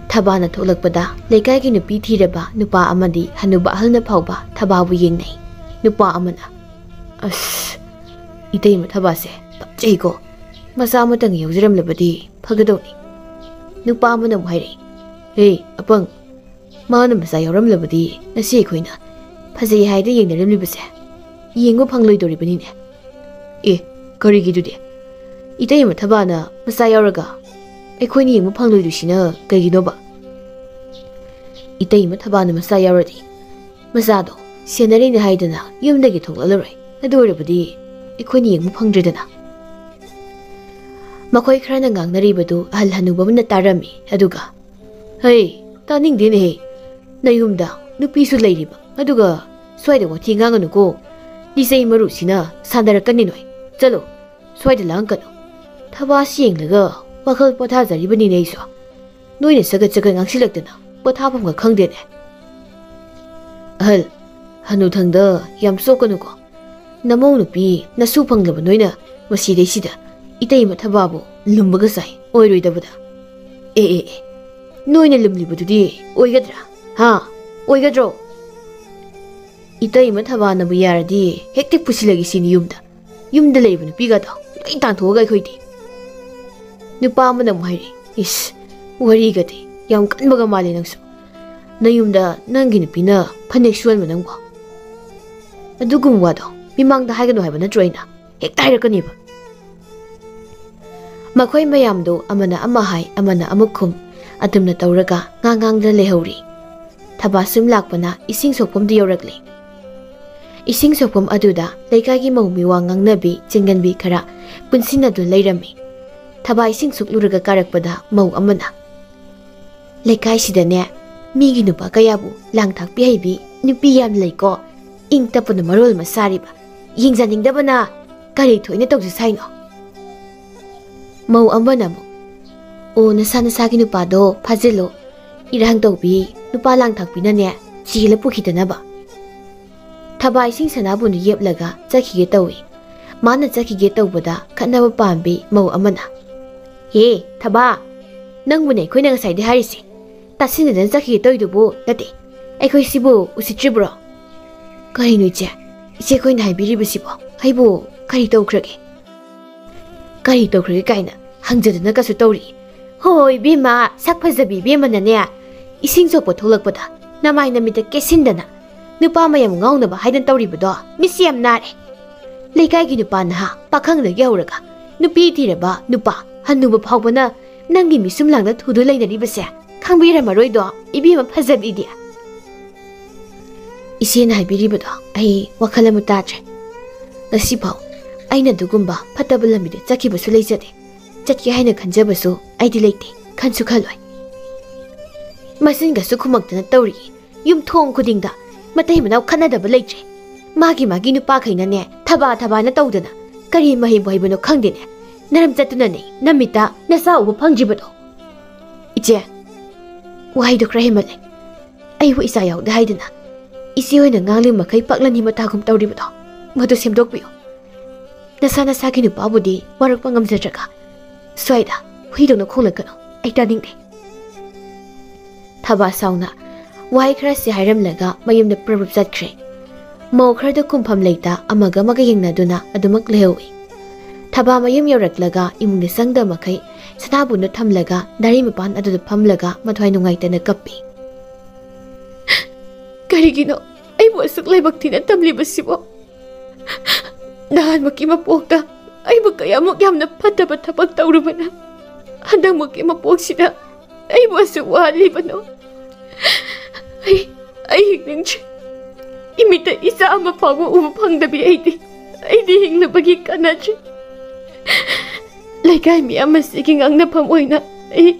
ꯊꯕꯥꯅ ꯊꯣꯛꯂꯛꯄꯗ ꯂꯩꯀꯥꯏꯒꯤ ꯅꯨꯄꯤ ꯊꯤꯔꯕ ꯅꯨꯄꯥ ꯑꯃꯗꯤ ꯍꯅꯨꯕ ꯑꯍꯜꯅ ꯐꯥꯎꯕ ꯊꯕꯥꯕꯨ ꯌꯦꯡꯅꯩ꯫ ꯅꯨꯄꯥ ꯑꯃꯅ, "ꯑꯁ, ꯏꯇꯩꯃ ꯊꯕꯥꯁꯦ ꯐꯖꯩꯀꯣ꯫ ꯃꯆꯥ ꯑꯃꯇꯪ ꯌꯥꯎꯖꯔꯝꯂꯕꯗꯤ ꯐꯒꯗꯧꯅꯤ"꯫ ꯅꯨꯄꯥ ꯑꯃꯅ ꯑꯃꯨꯛ ꯍꯥꯏꯔꯛꯏ, "ꯍꯦ, ꯑꯄꯪ, ꯃꯥꯅ ꯃꯆꯥ ꯌꯥꯎꯔꯝꯂꯕꯗꯤ ꯉꯁꯤ ꯑꯩꯈꯣꯏꯅ ꯐꯖꯩ ꯍꯥꯏꯗꯅ ꯌꯦꯡꯅꯔꯝꯂꯤꯕꯁꯦ ꯌꯦꯡꯕ ꯐꯪꯂꯣꯏꯗꯧꯔꯤꯕꯅꯤꯅꯦ"꯫ "ꯑꯦ, ꯀꯔꯤꯒꯤꯗꯨꯗꯤ? ꯏꯇꯩꯃ ꯊꯕꯥꯅ ꯃꯆꯥ ꯌꯥꯎꯔꯒ ꯑꯩꯈꯣꯏꯅ ꯌꯦꯡꯕ ꯐꯪꯂꯣꯏꯗꯣꯏꯁꯤꯅ ꯀꯩꯒꯤꯅꯣꯕ?" "ꯏꯇꯩꯃ ꯊꯕꯥꯅ ꯃꯆꯥ ꯌꯥꯎꯔꯗꯤ ꯃꯆꯥꯗꯣ ꯁꯦꯟꯅꯔꯤꯅꯦ ꯍꯥꯏꯗꯅ ꯌꯨꯝꯗꯒꯤ ꯊꯣꯛꯂꯛꯂꯔꯣꯏ꯫ ꯑꯗꯨ ꯑꯣꯏꯔꯕꯗꯤ ꯑꯩꯈꯣꯏꯅ ꯌꯦꯡꯕ ꯐꯪꯗ꯭ꯔꯦꯗꯅ"꯫ ꯃꯈꯣꯏ ꯈꯔꯅ ꯉꯥꯡꯅꯔꯤꯕꯗꯨ ꯑꯍꯜ ꯍꯅꯨꯕ ꯑꯃꯅ ꯇꯥꯔꯝꯃꯤ, ꯑꯗꯨꯒ, "ꯍꯩ, ꯇꯥꯅꯤꯡꯗꯦꯅꯦꯍꯦ꯫ ꯅꯌꯨꯝꯗ ꯅꯨꯄꯤꯁꯨ ꯂꯩꯔꯤꯕ, ꯑꯗꯨꯒ ꯁ꯭ꯋꯥꯏꯗ ꯋꯥꯊꯤ ꯉꯥꯡꯒꯅꯨꯀꯣ꯫ ꯂꯤꯆꯩ ꯃꯔꯨꯁꯤꯅ ꯁꯥꯟꯅꯔꯛꯀꯅꯤ ꯅꯣꯏ꯫ ꯆꯠꯂꯣ, ꯁ꯭ꯋꯥꯏꯗ ꯂꯥꯡꯒꯅꯨ꯫ ꯊꯕꯥꯁꯤ ꯌꯦꯡꯂꯒ ꯋꯥꯈꯜ ꯄꯣꯊꯥꯖꯔꯤꯕꯅꯤꯅꯦ ꯑꯩꯁꯨ꯫ ꯅꯣꯏꯅ ꯆꯒꯠ ꯆꯒꯠ ꯉꯥꯡꯁꯤꯜꯂꯛꯇꯅ ꯄꯣꯊꯥꯐꯝꯒ ꯈꯪꯗꯦꯅꯦ"꯫ "ꯑꯍꯜ, ꯍꯅꯨꯊꯪꯗ ꯌꯥꯝ ꯆꯣꯛꯀꯅꯨꯀꯣ꯫ ꯅꯃꯧ ꯅꯨꯄꯤ ꯅꯁꯨ ꯐꯪꯂꯕ ꯅꯣꯏꯅ ꯃꯁꯤꯗꯩꯁꯤꯗ ꯏꯇꯩꯃ ꯊꯕꯥꯕꯨ ꯂꯨꯝꯕꯒ ꯆꯥꯏ, ꯑꯣꯏꯔꯣꯏꯗꯕꯗ꯫ ꯑꯦ, ꯑꯦ, ꯑꯦ, ꯅꯣꯏꯅ ꯂꯨꯝꯂꯤꯕꯗꯨꯗꯤ ꯑꯣꯏꯒꯗ꯭ꯔꯥ? ꯍꯥ? ꯑꯣꯏꯒꯗ꯭ꯔꯣ? ꯏꯇꯩꯃ ꯊꯕꯥꯅꯕꯨ ꯌꯥꯔꯗꯤ ꯍꯦꯛꯇ ꯄꯨꯁꯤꯜꯂꯒꯦ ꯁꯤꯅꯤ ꯌꯨꯝꯗ꯫ ꯌꯨꯝꯗ ꯂꯩꯕ ꯅꯨꯄꯤꯒꯗꯣ ꯂꯣꯏ ꯇꯥꯟꯊꯣꯛꯑꯒ ꯑꯩꯈꯣꯏꯗꯤ"꯫ ꯅꯨꯄꯥ ꯑꯃꯅ ꯑꯃꯨꯛ ꯍꯥꯏꯔꯛꯏ, "ꯏꯁ, ꯋꯥꯔꯤꯒꯗꯤ ꯌꯥꯝ ꯀꯟꯕꯒ ꯃꯥꯜꯂꯦ ꯅꯪꯁꯨ꯫ ꯅꯌꯨꯝꯗ ꯅꯪꯒꯤ ꯅꯨꯄꯤꯅ ꯐꯅꯦꯛ ꯁꯨꯍꯟꯕ ꯅꯪꯕꯣ? ꯑꯗꯨꯒꯨꯝꯕ ꯋꯥꯗꯣ ꯃꯤꯃꯥꯡꯗ ꯍꯥꯏꯒꯅꯨ ꯍꯥꯏꯕ ꯅꯠꯇ꯭ꯔꯣ ꯑꯩꯅ? ꯍꯦꯛꯇ ꯍꯥꯏꯔꯛꯀꯅꯦꯕ"꯫ ꯃꯈꯣꯏ ꯃꯌꯥꯝꯗꯨ ꯑꯃꯅ ꯑꯃ ꯍꯥꯏ, ꯑꯃꯅ ꯑꯃ ꯈꯨꯝ, ꯑꯗꯨꯝꯅ ꯇꯧꯔꯒ ꯉꯥꯡ ꯉꯥꯡꯗꯅ ꯂꯩꯍꯧꯔꯤ꯫ ꯊꯕꯥꯁꯨꯝ ꯂꯥꯛꯄꯅ ꯏꯁꯤꯡ ꯁꯣꯛꯐꯝꯗꯨ ꯌꯧꯔꯛꯂꯦ꯫ ꯏꯁꯤꯡ ꯁꯣꯛꯐꯝ ꯑꯗꯨꯗ ꯂꯩꯀꯥꯏꯒꯤ ꯃꯧ ꯃꯤꯋꯥ ꯉꯥꯡꯅꯕꯤ, ꯆꯤꯡꯒꯟꯕꯤ ꯈꯔ ꯄꯨꯟꯁꯤꯟꯅꯗꯨꯅ ꯂꯩꯔꯝꯃꯤ꯫ ꯊꯕꯥ ꯏꯁꯤꯡ ꯁꯣꯛꯂꯨꯔꯒ ꯀꯥꯔꯛꯄꯗ ꯃꯧ ꯑꯃꯅ, "ꯂꯩꯀꯥꯏꯁꯤꯗꯅꯦ, ꯃꯤꯒꯤ ꯅꯨꯄꯥ ꯀꯌꯥꯕꯨ ꯂꯥꯡ ꯊꯥꯛꯄꯤ ꯍꯩꯕꯤ ꯅꯨꯄꯤ ꯌꯥꯝ ꯂꯩꯀꯣ꯫ ꯏꯪ ꯇꯞꯄꯅ ꯃꯔꯣꯜ ꯑꯃ ꯁꯥꯔꯤꯕ꯫ ꯌꯦꯡꯖꯅꯤꯡꯗꯕꯅ ꯀꯔꯤ ꯊꯣꯏꯅ ꯇꯧꯖ ꯁꯥꯏꯅꯣ?" ꯃꯧ ꯑꯃꯅ ꯑꯃꯨꯛ, ꯑꯣ, ꯅꯁꯥ ꯅꯁꯥꯒꯤ ꯅꯨꯄꯥꯗꯣ ꯐꯥꯖꯤꯜꯂꯣ꯫ ꯏꯔꯥꯡ ꯇꯧꯕꯤ, ꯅꯨꯄꯥ ꯂꯥꯡ ꯊꯥꯛꯄꯤꯅꯅꯦ ꯆꯦꯜꯂ ꯄꯨꯈꯤꯗꯅꯕ꯫ ꯊꯕꯥ ꯏꯁꯤꯡ ꯁꯅꯥꯕꯨꯟꯗꯨ ꯌꯦꯞꯂꯒ ꯆꯠꯈꯤꯒꯦ ꯇꯧꯏ꯫ ꯃꯥꯅ ꯆꯠꯈꯤꯒꯦ ꯇꯧꯕꯗ ꯈꯠꯅꯕ ꯄꯥꯝꯕꯤ ꯃꯧ ꯑꯃꯅ, "ꯍꯦ, ꯊꯕꯥ, ꯅꯪꯕꯨꯅꯦ ꯑꯩꯈꯣꯏꯅ ꯉꯁꯥꯏꯗꯩ ꯍꯥꯏꯔꯤꯁꯦ꯫ ꯇꯥꯁꯤꯟꯅꯗꯅ ꯆꯠꯈꯤꯒꯦ ꯇꯧꯔꯤꯗꯨꯕꯨ ꯅꯠꯇꯦ, ꯑꯩꯈꯣꯏ ꯁꯤꯕꯨ ꯎꯁꯤꯠꯇ꯭ꯔꯤꯕ꯭ꯔꯣ?" "ꯀꯔꯤꯅꯣ ꯏꯆꯦ? ꯏꯆꯦ ꯑꯩꯈꯣꯏꯅ ꯍꯥꯏꯕꯤꯔꯤꯕꯁꯤꯕꯣ? ꯑꯩꯕꯨ ꯀꯔꯤ ꯇꯧꯈ꯭ꯔꯒꯦ?" "ꯀꯔꯤ ꯇꯧꯈ꯭ꯔꯒꯦ ꯀꯥꯏꯅ ꯍꯪꯖꯗꯅ ꯀꯩꯁꯨ ꯇꯧꯔꯤ꯫ ꯍꯣꯏ ꯏꯕꯦꯝꯃ, ꯁꯛ ꯐꯖꯕꯤ ꯏꯕꯦꯝꯃꯅꯅꯦ, ꯏꯁꯤꯡ ꯁꯣꯛꯄ ꯊꯣꯛꯂꯛꯄꯗ ꯅꯃꯥꯏ ꯅꯃꯤꯠꯇ ꯀꯦꯁꯤꯟꯗꯅ ꯅꯨꯄꯥ ꯃꯌꯥꯝ ꯉꯥꯎꯅꯕ ꯍꯥꯏꯗꯅ ꯇꯧꯔꯤꯕꯗꯣ ꯃꯤꯠꯁꯦ ꯌꯥꯝ ꯅꯥꯔꯦ꯫ ꯂꯩꯀꯥꯏꯒꯤ ꯅꯨꯄꯥ ꯅꯍꯥ ꯄꯥꯈꯪꯗꯒꯤ ꯍꯧꯔꯒ ꯅꯨꯄꯤ ꯊꯤꯔꯕ ꯅꯨꯄꯥ ꯍꯟꯅꯨꯕ ꯐꯥꯎꯕꯅ ꯅꯪꯒꯤ ꯃꯤꯁꯨꯝ ꯂꯥꯡꯗ ꯊꯨꯗꯨ ꯂꯩꯅꯔꯤꯕꯁꯦ ꯈꯪꯕꯤꯔꯝꯃꯔꯣꯏꯗꯣ ꯏꯕꯦꯝꯃ ꯐꯖꯕꯤꯗꯤ?" "ꯏꯆꯦꯅ ꯍꯥꯏꯕꯤꯔꯤꯕꯗꯣ ꯑꯩ ꯋꯥꯈꯜ ꯑꯃ ꯇꯥꯗ꯭ꯔꯦ꯫ ꯉꯁꯤꯐꯥꯎ ꯑꯩꯅ ꯑꯗꯨꯒꯨꯝꯕ ꯐꯠꯇꯕ ꯂꯝꯕꯤꯗ ꯆꯠꯈꯤꯕꯁꯨ ꯂꯩꯖꯗꯦ꯫ ꯆꯠꯀꯦ ꯍꯥꯏꯅ ꯈꯟꯖꯕꯁꯨ ꯑꯩꯗꯤ ꯂꯩꯇꯦ, ꯈꯟꯁꯨ ꯈꯜꯂꯣꯏ꯫ ꯃꯆꯤꯟꯒꯁꯨ ꯈꯨꯝꯃꯛꯇꯅ ꯇꯧꯔꯤ꯫ ꯌꯨꯝꯊꯣꯡ ꯈꯨꯗꯤꯡꯗ ꯃꯇꯩ ꯃꯅꯥꯎ ꯈꯠꯅꯗꯕ ꯂꯩꯇ꯭ꯔꯦ꯫ ꯃꯥꯒꯤ ꯃꯥꯒꯤ ꯅꯨꯄꯥꯈꯩꯅꯅꯦ ꯊꯕꯥ ꯊꯕꯥꯅ ꯇꯧꯗꯅ ꯀꯔꯤ ꯃꯍꯩꯕꯨ ꯍꯩꯕꯅꯣ ꯈꯪꯗꯦꯅꯦ꯫ ꯅꯔꯝ ꯆꯠꯇꯨꯅꯅꯦ ꯅꯃꯤꯠꯇ ꯅꯆꯥ ꯎꯕ ꯐꯪꯗ꯭ꯔꯤꯕꯗꯣ?" "ꯏꯆꯦ, ꯋꯥꯍꯩꯗꯣ ꯈꯔ ꯍꯦꯟꯃꯜꯂꯦ꯫ ꯑꯩꯕꯨ ꯏꯆꯥ ꯌꯥꯎꯗꯦ ꯍꯥꯏꯗꯅ ꯏꯆꯦ ꯍꯣꯏꯅ ꯉꯥꯡꯂꯤ ꯃꯈꯩ ꯄꯛꯂꯅꯤ ꯃꯇꯥꯒꯨꯝ ꯇꯧꯔꯤꯕꯗꯣ, ꯃꯗꯨ ꯁꯦꯝꯗꯣꯛꯄꯤꯌꯨ꯫ ꯅꯁꯥ ꯅꯁꯥꯒꯤ ꯅꯨꯄꯥꯕꯨꯗꯤ ꯋꯥꯔꯛꯄ ꯉꯝꯖꯗ꯭ꯔꯒ ꯁ꯭ꯋꯥꯏꯗ ꯍꯨꯏꯗꯧꯅ ꯈꯣꯡꯂꯛꯀꯅꯨ, ꯑꯩ ꯇꯥꯅꯤꯡꯗꯦ꯫" ꯊꯕꯥ ꯁꯥꯎꯅ ꯋꯥꯍꯩ ꯈꯔꯁꯤ ꯍꯥꯏꯔꯝꯂꯒ ꯃꯌꯨꯝꯗ ꯄ꯭ꯔꯞ ꯄ꯭ꯔꯞ ꯆꯠꯈ꯭ꯔꯦ꯫ ꯃꯧ ꯈꯔꯗꯨ ꯈꯨꯝꯐꯝ ꯂꯩꯇ ꯑꯃꯒ ꯑꯃꯒ ꯌꯦꯡꯅꯗꯨꯅ ꯑꯗꯨꯃꯛ ꯂꯩꯍꯧꯏ꯫ ꯊꯕꯥ ꯃꯌꯨꯝ ꯌꯧꯔꯛꯂꯒ ꯏꯃꯨꯡꯗ ꯆꯪꯗꯕ ꯃꯈꯩ ꯁꯅꯥꯕꯨꯟꯗꯨ ꯊꯝꯂꯒ ꯗꯥꯏꯔꯤ ꯃꯄꯥꯟ ꯑꯗꯨꯗ ꯐꯝꯂꯒ ꯃꯊ꯭ꯋꯥꯏ ꯅꯨꯡꯉꯥꯏꯇꯅ ꯀꯞꯄꯤ꯫ "ꯀꯔꯤꯒꯤꯅꯣ ꯑꯩꯕꯨ ꯑꯁꯨꯛ ꯂꯥꯏꯕꯛ ꯊꯤꯅ ꯇꯝꯂꯤꯕꯁꯤꯕꯣ? ꯅꯍꯥꯟꯃꯨꯛꯀꯤ ꯃꯄꯣꯛꯇ ꯑꯩꯕꯨ ꯀꯌꯥꯃꯨꯛ ꯌꯥꯝꯅ ꯐꯠꯇꯕ ꯊꯕꯛ ꯇꯧꯔꯨꯕꯅ ꯍꯟꯗꯛꯃꯨꯛꯀꯤ ꯃꯄꯣꯛꯁꯤꯗ ꯑꯩꯕꯨ ꯑꯁꯨꯛ ꯋꯥꯍꯜꯂꯤꯕꯅꯣ? ꯑꯩ, ꯑꯩ ꯍꯤꯡꯅꯤꯡꯗ꯭ꯔꯦ꯫ ꯏꯃꯤꯠꯇ ꯏꯆꯥ ꯑꯃ ꯐꯥꯎꯕ ꯎꯕ ꯐꯪꯗꯕꯤ ꯑꯩꯗꯤ, ꯑꯩꯗꯤ ꯍꯤꯡꯅꯕꯒꯤ ꯀꯥꯟꯅꯗ꯭ꯔꯦ꯫ ꯂꯩꯀꯥꯏ ꯃꯤꯌꯥꯝ ꯑꯁꯤꯒꯤ ꯉꯥꯡꯅꯐꯝ ꯑꯣꯏꯅ ꯑꯩ,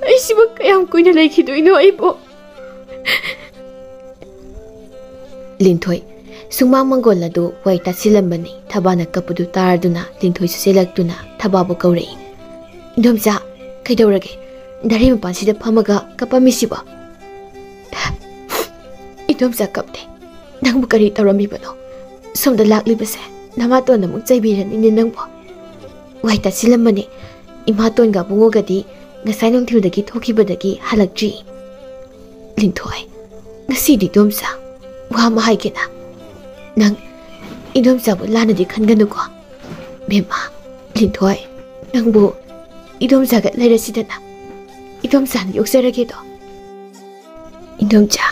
ꯑꯩꯁꯤꯕꯨ ꯀꯌꯥꯝ ꯀꯨꯏꯅ ꯂꯩꯈꯤꯗꯣꯏꯅꯣ ꯑꯩꯕꯨ?" ꯂꯤꯟꯊꯣꯏ꯫ ꯁꯨꯃꯥꯡ ꯃꯪꯒꯣꯜ ꯑꯗꯨ ꯋꯥꯏ ꯇꯥꯁꯤꯜꯂꯝꯕꯅꯤ꯫ ꯊꯕꯥꯅ ꯀꯞꯄꯗꯨ ꯇꯥꯔꯗꯨꯅ ꯂꯤꯟꯊꯣꯏꯁꯨ ꯆꯦꯜꯂꯛꯇꯨꯅ ꯊꯕꯥꯕꯨ ꯀꯧꯔꯛꯏ꯫ "ꯏꯟꯗꯣꯝꯆꯥ, ꯀꯩꯗꯧꯔꯒꯦ? ꯗꯥꯔꯤ ꯃꯄꯥꯟꯁꯤꯗ ꯐꯝꯃꯒ ꯀꯞꯄꯝꯃꯤꯁꯤꯕꯣ?" "ꯏꯟꯗꯣꯝꯆꯥ ꯀꯞꯇꯦ꯫ ꯅꯪꯕꯨ ꯀꯔꯤ ꯇꯧꯔꯝꯃꯤꯕꯅꯣ? ꯁꯣꯝꯗ ꯂꯥꯛꯂꯤꯕꯁꯦ ꯅꯃꯥꯇꯣꯟꯅ ꯑꯃꯨꯛ ꯆꯩꯕꯤꯔꯅꯤꯅꯦ ꯅꯪꯕꯨ꯫ ꯋꯥꯏ ꯇꯥꯁꯤꯜꯂꯝꯕꯅꯦ꯫ ꯏꯃꯥꯇꯣꯟꯒ ꯑꯕꯨꯡꯉꯣꯒꯗꯤ ꯉꯁꯥꯏ ꯅꯨꯡꯊꯤꯜꯗꯒꯤ ꯊꯣꯛꯈꯤꯕꯗꯒꯤ ꯍꯜꯂꯛꯇ꯭ꯔꯤ꯫" "ꯂꯤꯟꯊꯣꯏ, ꯉꯁꯤꯗꯤ ꯏꯗꯣꯝꯆꯥ ꯋꯥ ꯑꯃ ꯍꯥꯏꯒꯦꯅ꯫ ꯅꯪ ꯏꯗꯣꯝꯆꯥꯕꯨ ꯂꯥꯟꯅꯗꯤ ꯈꯟꯒꯅꯨꯀꯣ꯫" "ꯕꯦꯝꯃ, ꯂꯤꯟꯊꯣꯏ, ꯅꯪꯕꯨ ꯏꯗꯣꯝꯆꯥꯒ ꯂꯩꯔꯁꯤꯗꯅ꯫ ꯏꯗꯣꯝꯆꯥꯅ ꯌꯣꯛꯆꯔꯒꯦꯗꯣ꯫" "ꯏꯗꯣꯝꯆꯥ,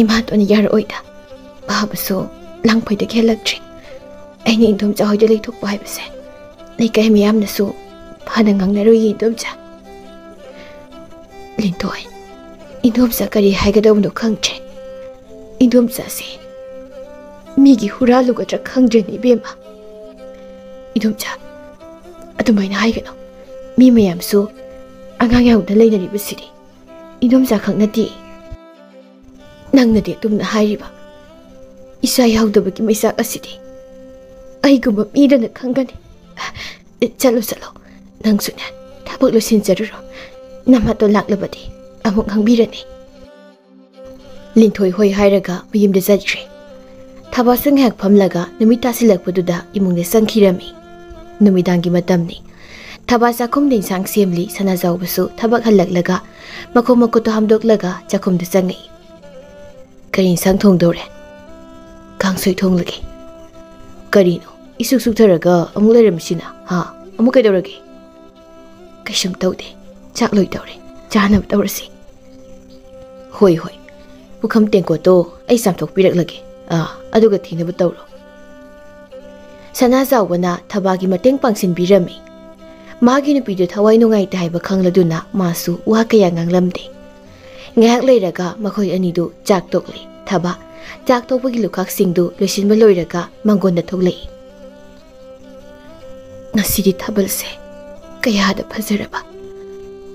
ꯏꯃꯥꯇꯣꯟ ꯌꯥꯔꯛꯑꯣꯏꯗ꯫ ꯃꯥꯕꯨꯁꯨ ꯂꯥꯡꯐꯩꯗꯒꯤ ꯍꯜꯂꯛꯇ꯭ꯔꯤ꯫ ꯑꯩꯅ ꯏꯗꯣꯝꯆꯥ ꯍꯣꯏꯗ ꯂꯩꯊꯣꯛꯄ ꯍꯥꯏꯕꯁꯦ ꯂꯩꯀꯥꯏ ꯃꯤꯌꯥꯝꯅꯁꯨ ꯐꯅ ꯉꯥꯡꯅꯔꯣꯏꯌꯦ ꯏꯗꯣꯝꯆꯥ꯫" "ꯂꯤꯟꯊꯣꯏ, ꯏꯗꯣꯝꯆꯥ ꯀꯔꯤ ꯍꯥꯏꯒꯗꯧꯕꯅꯣ ꯈꯪꯗ꯭ꯔꯦ꯫ ꯏꯗꯣꯝꯆꯥꯁꯦ ꯃꯤꯒꯤ ꯍꯨꯔꯥꯜꯂꯨꯒꯗ꯭ꯔꯥ ꯈꯪꯗ꯭ꯔꯦꯅꯦ ꯏꯕꯦꯝꯃ꯫" "ꯏꯗꯣꯝꯆꯥ, ꯑꯗꯨꯃꯥꯏꯅ ꯍꯥꯏꯒꯅꯨ꯫ ꯃꯤ ꯃꯌꯥꯝꯁꯨ ꯑꯉꯥꯡ ꯌꯥꯎꯗꯅ ꯂꯩꯅꯔꯤꯕꯁꯤꯗꯤ ꯏꯗꯣꯝꯆꯥ ꯈꯛ ꯅꯠꯇꯦ꯫" "ꯅꯪꯅꯗꯤ ꯑꯗꯨꯝꯅ ꯍꯥꯏꯔꯤꯕ꯫ ꯏꯆꯥ ꯌꯥꯎꯗꯕꯒꯤ ꯃꯩꯆꯥꯛ ꯑꯁꯤꯗꯤ ꯑꯩꯒꯨꯝꯕ ꯃꯤꯗꯅ ꯈꯪꯒꯅꯤ꯫ ꯆꯠꯂꯣ, ꯆꯠꯂꯣ꯫ ꯅꯪꯁꯨꯅꯦ, ꯊꯕꯛ ꯂꯣꯏꯁꯤꯟꯖꯔꯨꯔꯣ꯫ ꯅꯃꯥꯇꯣꯟ ꯂꯥꯛꯂꯕꯗꯤ ꯑꯃꯨꯛ ꯉꯥꯡꯕꯤꯔꯅꯤ꯫" ꯂꯤꯟꯊꯣꯏ ꯍꯣꯏ ꯍꯥꯏꯔꯒ ꯃꯌꯨꯝꯗ ꯆꯠꯈ꯭ꯔꯦ꯫ ꯊꯕꯥꯁꯨ ꯉꯥꯏꯍꯥꯛ ꯐꯝꯂꯒ ꯅꯨꯃꯤꯠ ꯇꯥꯁꯤꯜꯂꯛꯄꯗꯨꯗ ꯏꯃꯨꯡꯗ ꯆꯪꯈꯤꯔꯝꯃꯤ꯫ ꯅꯨꯃꯤꯗꯥꯡꯒꯤ ꯃꯇꯝꯅꯤ꯫ ꯊꯕꯥ ꯆꯥꯛꯈꯨꯝꯗ ꯏꯟꯁꯥꯡ ꯁꯦꯝꯂꯤ꯫ ꯁꯅꯥꯖꯥꯎꯕꯁꯨ ꯊꯕꯛ ꯍꯜꯂꯛꯂꯒ ꯃꯈꯣꯡ ꯃꯈꯨꯠꯇꯨ ꯍꯥꯝꯗꯣꯛꯂꯒ ꯆꯥꯛꯈꯨꯝꯗ ꯆꯪꯉꯛꯏ꯫ "ꯀꯔꯤ ꯏꯟꯁꯥꯡ ꯊꯣꯡꯗꯧꯔꯦ?" "ꯀꯥꯡꯁꯣꯏ ꯊꯣꯡꯂꯒꯦ꯫" "ꯀꯔꯤꯅꯣ, ꯏꯁꯨꯛ ꯁꯨꯛꯊꯔꯒ ꯑꯃꯨꯛ ꯂꯩꯔꯝꯃꯤꯁꯤꯅ? ꯍꯥ? ꯑꯃꯨꯛ ꯀꯩꯗꯧꯔꯒꯦ?" "ꯀꯩꯁꯨꯝ ꯇꯧꯗꯦ꯫ ꯆꯥꯛ ꯂꯣꯏꯗꯧꯔꯦ꯫ ꯆꯥꯅꯕ ꯇꯧꯔꯁꯤ꯫" "ꯍꯣꯏ, ꯍꯣꯏ꯫ ꯄꯨꯈꯝ ꯇꯦꯡꯀꯣꯠꯇꯣ ꯑꯩ ꯆꯥꯝꯊꯣꯛꯄꯤꯔꯛꯂꯒꯦ꯫ ꯑꯥ, ꯑꯗꯨꯒ ꯊꯤꯅꯕ ꯇꯧꯔꯣ꯫" ꯁꯅꯥꯖꯥꯎꯕꯅ ꯊꯕꯥꯒꯤ ꯃꯇꯦꯡ ꯄꯥꯡꯁꯤꯟꯕꯤꯔꯝꯃꯤ꯫ ꯃꯥꯒꯤ ꯅꯨꯄꯤꯗꯨ ꯊꯋꯥꯏ ꯅꯨꯡꯉꯥꯏꯇꯦ ꯍꯥꯏꯕ ꯈꯪꯂꯗꯨꯅ ꯃꯥꯁꯨ ꯋꯥ ꯀꯌꯥ ꯉꯥꯡꯂꯝꯗꯦ꯫ ꯉꯥꯏꯍꯥꯛ ꯂꯩꯔꯒ ꯃꯈꯣꯏ ꯑꯅꯤꯗꯨ ꯆꯥꯛ ꯇꯣꯛꯂꯦ꯫ ꯊꯕꯥ ꯆꯥꯛ ꯇꯣꯛꯄꯒꯤ ꯂꯨꯈꯥꯛꯁꯤꯡꯗꯨ ꯂꯣꯏꯁꯤꯟꯕ ꯂꯣꯏꯔꯒ ꯃꯥꯡꯒꯣꯟꯗ ꯊꯣꯛꯂꯛꯏ꯫ "ꯉꯁꯤꯗꯤ ꯊꯥꯕꯜꯁꯦ ꯀꯌꯥꯗ ꯐꯖꯔꯕ!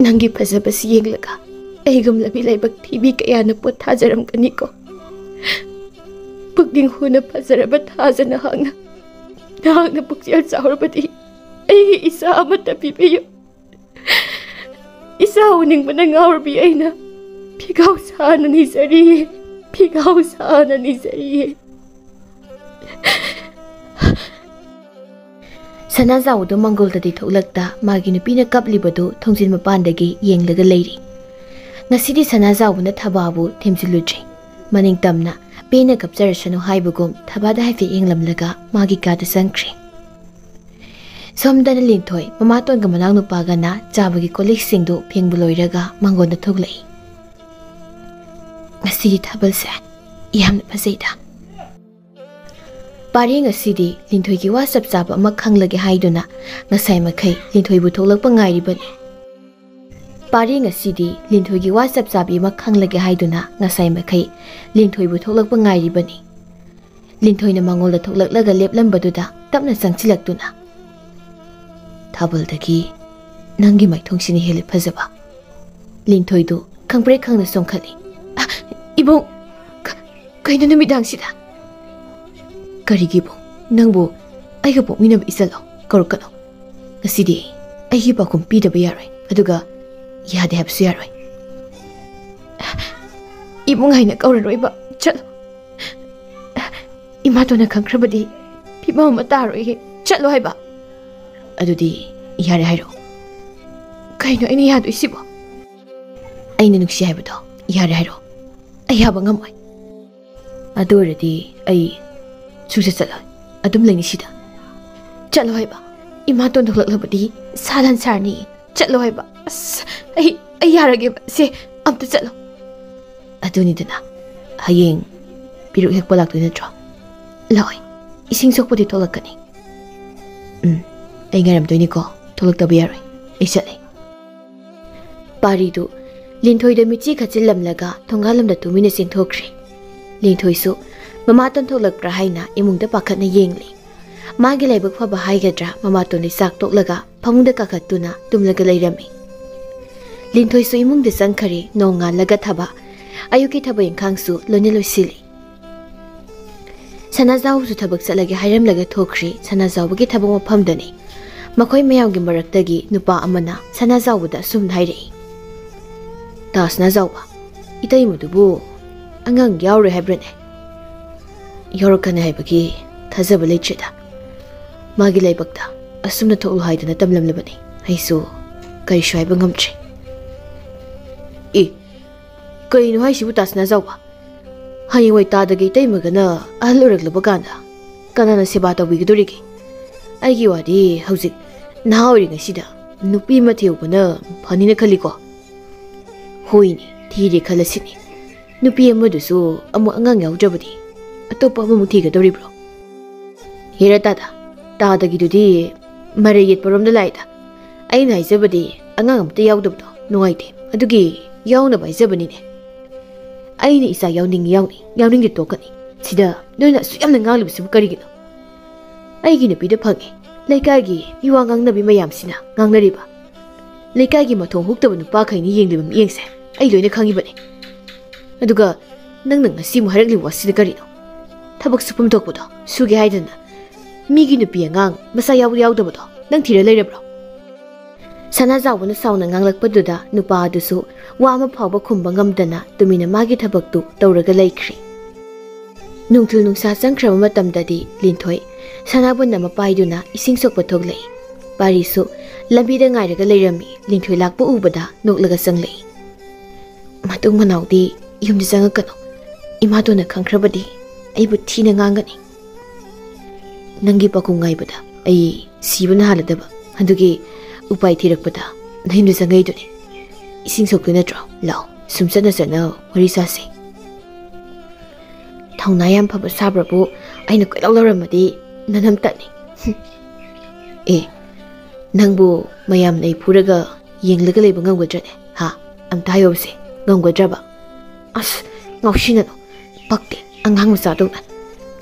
ꯅꯪꯒꯤ ꯐꯖꯕꯁꯤ ꯌꯦꯡꯂꯒ ꯑꯩꯒꯨꯝꯂꯕꯤ ꯂꯥꯏꯕꯛ ꯊꯤꯕꯤ ꯀꯌꯥꯅ ꯄꯣꯠ ꯊꯥꯖꯔꯝꯒꯅꯤꯀꯣ꯫ ꯄꯨꯛꯅꯤꯡ ꯍꯨꯅ ꯐꯖꯔꯕ ꯊꯥꯖ ꯅꯍꯥꯛꯅ, ꯅꯍꯥꯛꯅ ꯄꯨꯛꯆꯦꯜ ꯆꯥꯎꯔꯕꯗꯤ ꯑꯩꯒꯤ ꯏꯆꯥ ꯑꯃꯠꯇ ꯄꯤꯕꯤꯌꯨ꯫" ꯏꯆꯥ ꯎꯅꯤꯡꯕꯅ ꯉꯥꯎꯔꯕꯤ ꯑꯩꯅ ꯐꯤꯒꯥꯎ ꯁꯥꯅ ꯅꯤꯖꯔꯤꯌꯦ, ꯐꯤꯒꯥꯎ ꯁꯥꯅ ꯅꯤꯖꯔꯤꯌꯦ꯫ ꯁꯅꯥꯖꯥꯎꯕꯗꯨ ꯃꯪꯒꯣꯜꯗꯗꯤ ꯊꯣꯛꯂꯛꯇ ꯃꯥꯒꯤ ꯅꯨꯄꯤꯅ ꯀꯞꯂꯤꯕꯗꯨ ꯊꯣꯡꯖꯤꯟ ꯃꯄꯥꯟꯗꯒꯤ ꯌꯦꯡꯂꯒ ꯂꯩꯔꯤ꯫ ꯉꯁꯤꯗꯤ ꯁꯅꯥꯖꯥꯎꯕꯅ ꯊꯕꯥꯕꯨ ꯊꯦꯝꯖꯤꯜꯂꯨꯗ꯭ꯔꯦ꯫ ꯃꯅꯤꯡ ꯇꯝꯅ ꯄꯦꯟꯅ ꯀꯞꯆꯔꯁꯅꯨ ꯍꯥꯏꯕꯒꯨꯝ ꯊꯕꯥꯗ ꯍꯥꯏꯐꯦꯠ ꯌꯦꯡꯂꯝꯂꯒ ꯃꯥꯒꯤ ꯀꯥꯗ ꯆꯪꯈ꯭ꯔꯦ꯫ ꯁꯣꯝꯗꯅ ꯂꯤꯟꯊꯣꯏ ꯃꯃꯥꯇꯣꯟꯒ ꯃꯅꯥꯎꯅꯨꯄꯥꯒꯅ ꯆꯥꯕꯒꯤ ꯀꯣꯜ ꯂꯤꯛꯁꯤꯡꯗꯨ ꯐꯦꯡꯕ ꯂꯣꯏꯔꯒ ꯃꯪꯒꯣꯟꯗ ꯊꯣꯛꯂꯛꯏ꯫ ꯉꯁꯤꯒꯤ ꯊꯥꯕꯜꯁꯦ ꯌꯥꯝꯅ ꯐꯖꯩꯗ꯫ ꯄꯥꯔꯤ ꯉꯁꯤꯗꯤ ꯂꯤꯟꯊꯣꯏꯒꯤ ꯋꯥ ꯆꯞ ꯆꯥꯕ ꯑꯃ ꯈꯪꯂꯒꯦ ꯍꯥꯏꯗꯨꯅ ꯉꯁꯥꯏ ꯃꯈꯩ ꯂꯤꯟꯊꯣꯏꯕꯨ ꯊꯣꯛꯂꯛꯄ ꯉꯥꯏꯔꯤꯕꯅꯤ꯫ ꯄꯥꯔꯤ ꯉꯁꯤꯗꯤ ꯂꯤꯟꯊꯣꯏꯒꯤ ꯋꯥ ꯆꯞ ꯆꯥꯕꯤ ꯑꯃ ꯈꯪꯂꯒꯦ ꯍꯥꯏꯗꯨꯅ ꯉꯁꯥꯏ ꯃꯈꯩ ꯂꯤꯟꯊꯣꯏꯕꯨ ꯊꯣꯛꯂꯛꯄ ꯉꯥꯏꯔꯤꯕꯅꯤ꯫ ꯂꯤꯟꯊꯣꯏꯅ ꯃꯉꯣꯟꯗ ꯊꯣꯛꯂꯛꯂꯒ ꯂꯦꯞꯂꯝꯕꯗꯨꯗ ꯇꯞꯅ ꯆꯪꯁꯤꯜꯂꯛꯇꯨꯅ, "ꯊꯥꯕꯜꯗꯒꯤ ꯅꯪꯒꯤ ꯃꯥꯏꯊꯣꯡꯁꯤꯅ ꯍꯦꯜꯂꯦ ꯐꯖꯕ꯫" ꯂꯤꯟꯊꯣꯏꯗꯨ ꯈꯪꯄ꯭ꯔꯦꯛ ꯈꯪꯅ ꯆꯣꯡꯈꯠꯂꯤ꯫ "ꯑ, ꯏꯕꯨꯡ, ꯀ-, ꯀꯩꯅꯣ ꯅꯨꯃꯤꯗꯥꯡꯁꯤꯗ?" "ꯀꯔꯤꯒꯤ ꯏꯕꯨꯡ? ꯅꯪꯕꯨ ꯑꯩꯒ ꯄꯣꯛꯃꯤꯟꯅꯕ ꯏꯆꯜꯂꯣ? ꯀꯧꯔꯛꯀꯅꯨ꯫ ꯉꯁꯤꯗꯤ ꯑꯩꯒꯤ ꯄꯥꯎꯈꯨꯝ ꯄꯤꯗꯕ ꯌꯥꯔꯣꯏ, ꯑꯗꯨꯒ ꯌꯥꯗꯦ ꯍꯥꯏꯕꯁꯨ ꯌꯥꯔꯣꯏ꯫" "ꯏꯕꯨꯡ ꯍꯥꯏꯅ ꯀꯧꯔꯔꯣꯏꯕ, ꯆꯠꯂꯣ꯫ ꯏꯃꯥꯇꯣꯟꯅ ꯈꯪꯈ꯭ꯔꯕꯗꯤ ꯐꯤꯕꯝ ꯑꯃ ꯇꯥꯔꯣꯏꯌꯦ, ꯆꯠꯂꯣ ꯍꯥꯏꯕ꯫" "ꯑꯗꯨꯗꯤ ꯌꯥꯔꯦ ꯍꯥꯏꯔꯣ꯫" "ꯀꯩꯅꯣ ꯑꯩꯅ ꯌꯥꯗꯣꯏꯁꯤꯕꯣ?" "ꯑꯩꯅ ꯅꯨꯡꯁꯤ ꯍꯥꯏꯕꯗꯣ ꯌꯥꯔꯦ ꯍꯥꯏꯔꯣ꯫ ꯑꯩ ꯌꯥꯕ ꯉꯝꯃꯣꯏ꯫" "ꯑꯗꯨ ꯑꯣꯏꯔꯗꯤ ꯑꯩ ꯁꯨꯡꯆꯠ ꯆꯠꯂꯣꯏ, ꯑꯗꯨꯝ ꯂꯩꯅꯤ ꯁꯤꯗ꯫" "ꯆꯠꯂꯣ ꯍꯥꯏꯕ, ꯏꯃꯥꯇꯣꯟ ꯊꯣꯛꯂꯛꯂꯕꯗꯤ ꯁꯥ ꯂꯥꯟ ꯁꯥꯔꯅꯤ, ꯆꯠꯂꯣ ꯍꯥꯏꯕ꯫" "ꯑꯁ, ꯑꯩ, ꯑꯩ ꯌꯥꯔꯒꯦꯕ, ꯁꯦ, ꯑꯝꯇ ꯆꯠꯂꯣ꯫" "ꯑꯗꯨꯅꯤꯗꯅ, ꯍꯌꯦꯡ ꯄꯤꯔꯨꯛ ꯍꯦꯛꯄ ꯂꯥꯛꯇꯣꯏ ꯅꯠꯇ꯭ꯔꯣ?" "ꯂꯥꯛꯑꯣꯏ, ꯏꯁꯤꯡ ꯁꯣꯛꯄꯗꯤ ꯊꯣꯛꯂꯛꯀꯅꯤ꯫" "ꯎꯝ, ꯑꯩ ꯉꯥꯏꯔꯝꯗꯣꯏꯅꯤꯀꯣ, ꯊꯣꯛꯂꯛꯇꯕ ꯌꯥꯔꯣꯏ, ꯑꯩ ꯆꯠꯂꯦ꯫" ꯄꯥꯔꯤꯗꯨ ꯂꯤꯟꯊꯣꯏꯗ ꯃꯤꯠꯆꯤ ꯈꯠꯆꯤꯜꯂꯝꯂꯒ ꯊꯣꯡꯒꯥꯜꯂꯣꯝꯗ ꯇꯨꯃꯤꯟꯅ ꯆꯦꯟꯊꯣꯛꯈ꯭ꯔꯦ꯫ ꯂꯤꯟꯊꯣꯏꯁꯨ ꯃꯃꯥꯇꯣꯟ ꯊꯣꯛꯂꯛꯄ꯭ꯔꯥ ꯍꯥꯏꯅ ꯏꯃꯨꯡꯗ ꯄꯥꯈꯠꯅ ꯌꯦꯡꯂꯤ꯫ ꯃꯥꯒꯤ ꯂꯥꯏꯕꯛ ꯐꯕ ꯍꯥꯏꯒꯗ꯭ꯔꯥ, ꯃꯃꯥꯇꯣꯟꯗꯤ ꯆꯥꯛ ꯇꯣꯛꯂꯒ ꯐꯃꯨꯡꯗ ꯀꯥꯈꯠꯇꯨꯅ ꯇꯨꯝꯂꯒ ꯂꯩꯔꯝꯃꯤ꯫ ꯂꯤꯟꯊꯣꯏꯁꯨ ꯏꯃꯨꯡꯗ ꯆꯪꯈꯔꯦ, ꯅꯣꯡꯉꯥꯜꯂꯒ ꯊꯕꯛ, ꯑꯌꯨꯛꯀꯤ ꯊꯕꯛ ꯏꯪꯈꯥꯡꯁꯨ ꯂꯣꯏꯅ ꯂꯣꯏꯁꯤꯜꯂꯤ꯫ ꯁꯅꯥꯖꯥꯎꯕꯁꯨ ꯊꯕꯛ ꯆꯠꯂꯒꯦ ꯍꯥꯏꯔꯝꯂꯒ ꯊꯣꯛꯈ꯭ꯔꯦ꯫ ꯁꯅꯥꯖꯥꯎꯕꯒꯤ ꯊꯕꯛ ꯃꯐꯝꯗꯅꯤ꯫ ꯃꯈꯣꯏ ꯃꯌꯥꯝꯒꯤ ꯃꯔꯛꯇꯒꯤ ꯅꯨꯄꯥ ꯑꯃꯅ ꯁꯅꯥꯖꯥꯎꯕꯗ ꯑꯁꯨꯝꯅ ꯍꯥꯏꯔꯛꯏ, "ꯇꯥ ꯁꯅꯥꯖꯥꯎꯕ, ꯏꯇꯩꯃꯗꯨꯕꯨ ꯑꯉꯥꯡ ꯌꯥꯎꯔꯦ ꯍꯥꯏꯕ꯭ꯔꯅꯦ?" "ꯌꯥꯎꯔꯛꯀꯅꯤ ꯍꯥꯏꯕꯒꯤ ꯊꯥꯖꯕ ꯂꯩꯇ꯭ꯔꯦꯗ꯫ ꯃꯥꯒꯤ ꯂꯥꯏꯕꯛꯇ ꯑꯁꯨꯝꯅ ꯊꯣꯛꯂꯣ ꯍꯥꯏꯗꯅ ꯇꯝꯂꯝꯂꯕꯅꯤ꯫ ꯑꯩꯁꯨ ꯀꯔꯤꯁꯨ ꯍꯥꯏꯕ ꯉꯝꯗ꯭ꯔꯦ꯫" "ꯑꯦ, ꯀꯩꯅꯣ ꯍꯥꯏꯁꯤꯕꯨ ꯇꯥ ꯁꯅꯥꯖꯥꯎꯕ? ꯍꯌꯦꯡꯋꯥꯏ ꯇꯥꯗꯒꯤ ꯏꯇꯩꯃꯒꯅ ꯑꯍꯜ ꯑꯣꯏꯔꯛꯂꯕ ꯀꯥꯟꯗ ꯀꯅꯥꯅ ꯁꯦꯕꯥ ꯇꯧꯕꯤꯒꯗꯧꯔꯤꯒꯦ? ꯑꯩꯒꯤ ꯋꯥꯗꯤ ꯍꯧꯖꯤꯛ ꯅꯍꯥ ꯑꯣꯏꯔꯤꯉꯩꯁꯤꯗ ꯅꯨꯄꯤ ꯑꯃ ꯊꯤꯍꯧꯕꯅ ꯐꯅꯤꯅ ꯈꯜꯂꯤꯀꯣ꯫" "ꯍꯣꯏꯅꯦ, ꯊꯤꯔꯦ ꯈꯜꯂꯁꯤꯅꯦ꯫ ꯅꯨꯄꯤ ꯑꯃꯗꯨꯁꯨ ꯑꯃꯨꯛ ꯑꯉꯥꯡ ꯌꯥꯎꯗ꯭ꯔꯕꯗꯤ ꯑꯇꯣꯞꯄ ꯑꯃꯃꯨꯛ ꯊꯤꯒꯗꯧꯔꯤꯕ꯭ꯔꯣ?" "ꯍꯦꯔꯥ ꯇꯥꯗ, ꯇꯥꯗꯒꯤꯗꯨꯗꯤ ꯃꯔꯩ ꯌꯦꯠꯄꯔꯣꯝꯗ ꯂꯥꯛꯏꯗ꯫ ꯑꯩꯅ ꯍꯥꯏꯖꯕꯗꯤ ꯑꯉꯥꯡ ꯑꯃꯇ ꯌꯥꯎꯗꯕꯗꯣ ꯅꯨꯡꯉꯥꯏꯇꯦ, ꯑꯗꯨꯒꯤ ꯌꯥꯎꯅꯕ ꯍꯥꯏꯖꯕꯅꯤꯅꯦ꯫ ꯑꯩꯅ ꯏꯆꯥ ꯌꯥꯎꯅꯤꯡꯉꯤ ꯌꯥꯎꯅꯤ, ꯌꯥꯎꯅꯤꯡꯗꯦ ꯇꯣꯛꯀꯅꯤ꯫ ꯁꯤꯗ ꯅꯣꯏꯅ ꯑꯁꯨꯛ ꯌꯥꯝꯅ ꯉꯥꯡꯂꯤꯕꯁꯤꯕꯨ ꯀꯔꯤꯒꯤꯅꯣ? ꯑꯩꯒꯤ ꯅꯨꯄꯤꯗ ꯐꯪꯉꯦ, ꯂꯩꯀꯥꯏꯒꯤ ꯃꯤꯋꯥ ꯉꯥꯡꯅꯕꯤ ꯃꯌꯥꯝꯁꯤꯅ ꯉꯥꯡꯅꯔꯤꯕ, ꯂꯩꯀꯥꯏꯒꯤ ꯃꯊꯣꯡ ꯍꯨꯛꯇꯕ ꯅꯨꯄꯥꯈꯩꯅ ꯌꯦꯡꯂꯤꯕ ꯃꯤꯠꯌꯦꯡꯁꯦ ꯑꯩ ꯂꯣꯏꯅ ꯈꯪꯉꯤꯕꯅꯤ꯫ ꯑꯗꯨꯒ ꯅꯪꯅ ꯉꯁꯤꯃꯨꯛ ꯍꯥꯏꯔꯛꯂꯤꯕ ꯋꯥꯁꯤꯅ ꯀꯔꯤꯅꯣ? ꯊꯕꯛ ꯁꯨꯐꯝ ꯊꯣꯛꯄꯗꯣ ꯁꯨꯒꯦ ꯍꯥꯏꯗꯅ ꯃꯤꯒꯤ ꯅꯨꯄꯤ ꯑꯉꯥꯡ ꯃꯆꯥ ꯌꯥꯎꯕ ꯌꯥꯎꯗꯕꯗꯣ ꯅꯪ ꯊꯤꯔ ꯂꯩꯔꯕ꯭ꯔꯣ?" ꯁꯅꯥꯖꯥꯎꯕꯅ ꯁꯥꯎꯅ ꯉꯥꯡꯂꯛꯄꯗꯨꯗ ꯅꯨꯄꯥ ꯑꯗꯨꯁꯨ ꯋꯥ ꯑꯃ ꯐꯥꯎꯕ ꯈꯨꯝꯕ ꯉꯝꯗꯅ ꯇꯨꯃꯤꯟꯅ ꯃꯥꯒꯤ ꯊꯕꯛꯇꯨ ꯇꯧꯔꯒ ꯂꯩꯈ꯭ꯔꯦ꯫ ꯅꯨꯡꯊꯤꯜ ꯅꯨꯡꯁꯥ ꯆꯪꯈ꯭ꯔꯕ ꯃꯇꯝꯗꯗꯤ ꯂꯤꯟꯊꯣꯏ ꯁꯅꯥꯕꯨꯟ ꯑꯃ ꯄꯥꯏꯗꯨꯅ ꯏꯁꯤꯡ ꯁꯣꯛꯄ ꯊꯣꯛꯂꯛꯏ꯫ ꯄꯥꯔꯤꯁꯨ ꯂꯝꯕꯤꯗ ꯉꯥꯏꯔꯒ ꯂꯩꯔꯝꯃꯤ꯫ ꯂꯤꯟꯊꯣꯏ ꯂꯥꯛꯄ ꯎꯕꯗ ꯅꯣꯛꯂꯒ ꯆꯪꯂꯛꯏ꯫ "ꯃꯇꯨꯡ ꯃꯅꯥꯎꯗꯤ ꯌꯨꯝꯗ ꯆꯪꯉꯛꯀꯅꯨ꯫ ꯏꯃꯥꯇꯣꯟꯅ ꯈꯪꯈ꯭ꯔꯕꯗꯤ ꯑꯩꯕꯨ ꯊꯤꯅ ꯉꯥꯡꯒꯅꯤ꯫ ꯅꯪꯒꯤ ꯄꯥꯎꯈꯨꯝ ꯉꯥꯏꯕꯗ ꯑꯩ ꯁꯤꯕꯅ ꯍꯥꯜꯂꯗꯕ꯫ ꯑꯗꯨꯒꯤ ꯎꯄꯥꯏ ꯊꯤꯔꯛꯄꯗ ꯅꯌꯨꯝꯗ ꯆꯪꯉꯛꯏꯗꯨꯅꯤ꯫ ꯏꯁꯤꯡ ꯁꯣꯛꯇꯣꯏ ꯅꯠꯇ꯭ꯔꯣ? ꯂꯥꯛꯑꯣ, ꯁꯨꯝ ꯆꯠꯅ ꯆꯠꯅ ꯋꯥꯔꯤ ꯁꯥꯁꯤ꯫" "ꯊꯧꯅꯥ ꯌꯥꯝ ꯐꯕ ꯁꯥꯕ꯭ꯔꯕꯨ ꯑꯩꯅ ꯀꯣꯏꯂꯧ ꯂꯧꯔꯝꯃꯗꯤ ꯅꯅꯝ ꯇꯠꯅꯤ꯫" "ꯑꯦ, ꯅꯪꯕꯨ ꯃꯌꯥꯝꯅ ꯑꯩ ꯐꯨꯔꯒ ꯌꯦꯡꯂꯒ ꯂꯩꯕ ꯉꯝꯒꯗ꯭ꯔꯅꯦ? ꯍꯥ? ꯑꯝꯇ ꯍꯥꯏꯌꯣꯕꯁꯦ, ꯉꯝꯒꯗ꯭ꯔꯕ?" "ꯑꯁ, ꯉꯥꯎꯁꯤꯟꯅꯅꯨ, ꯄꯛꯇꯦ, ꯑꯉꯥꯡ ꯃꯆꯥꯗꯧꯅ꯫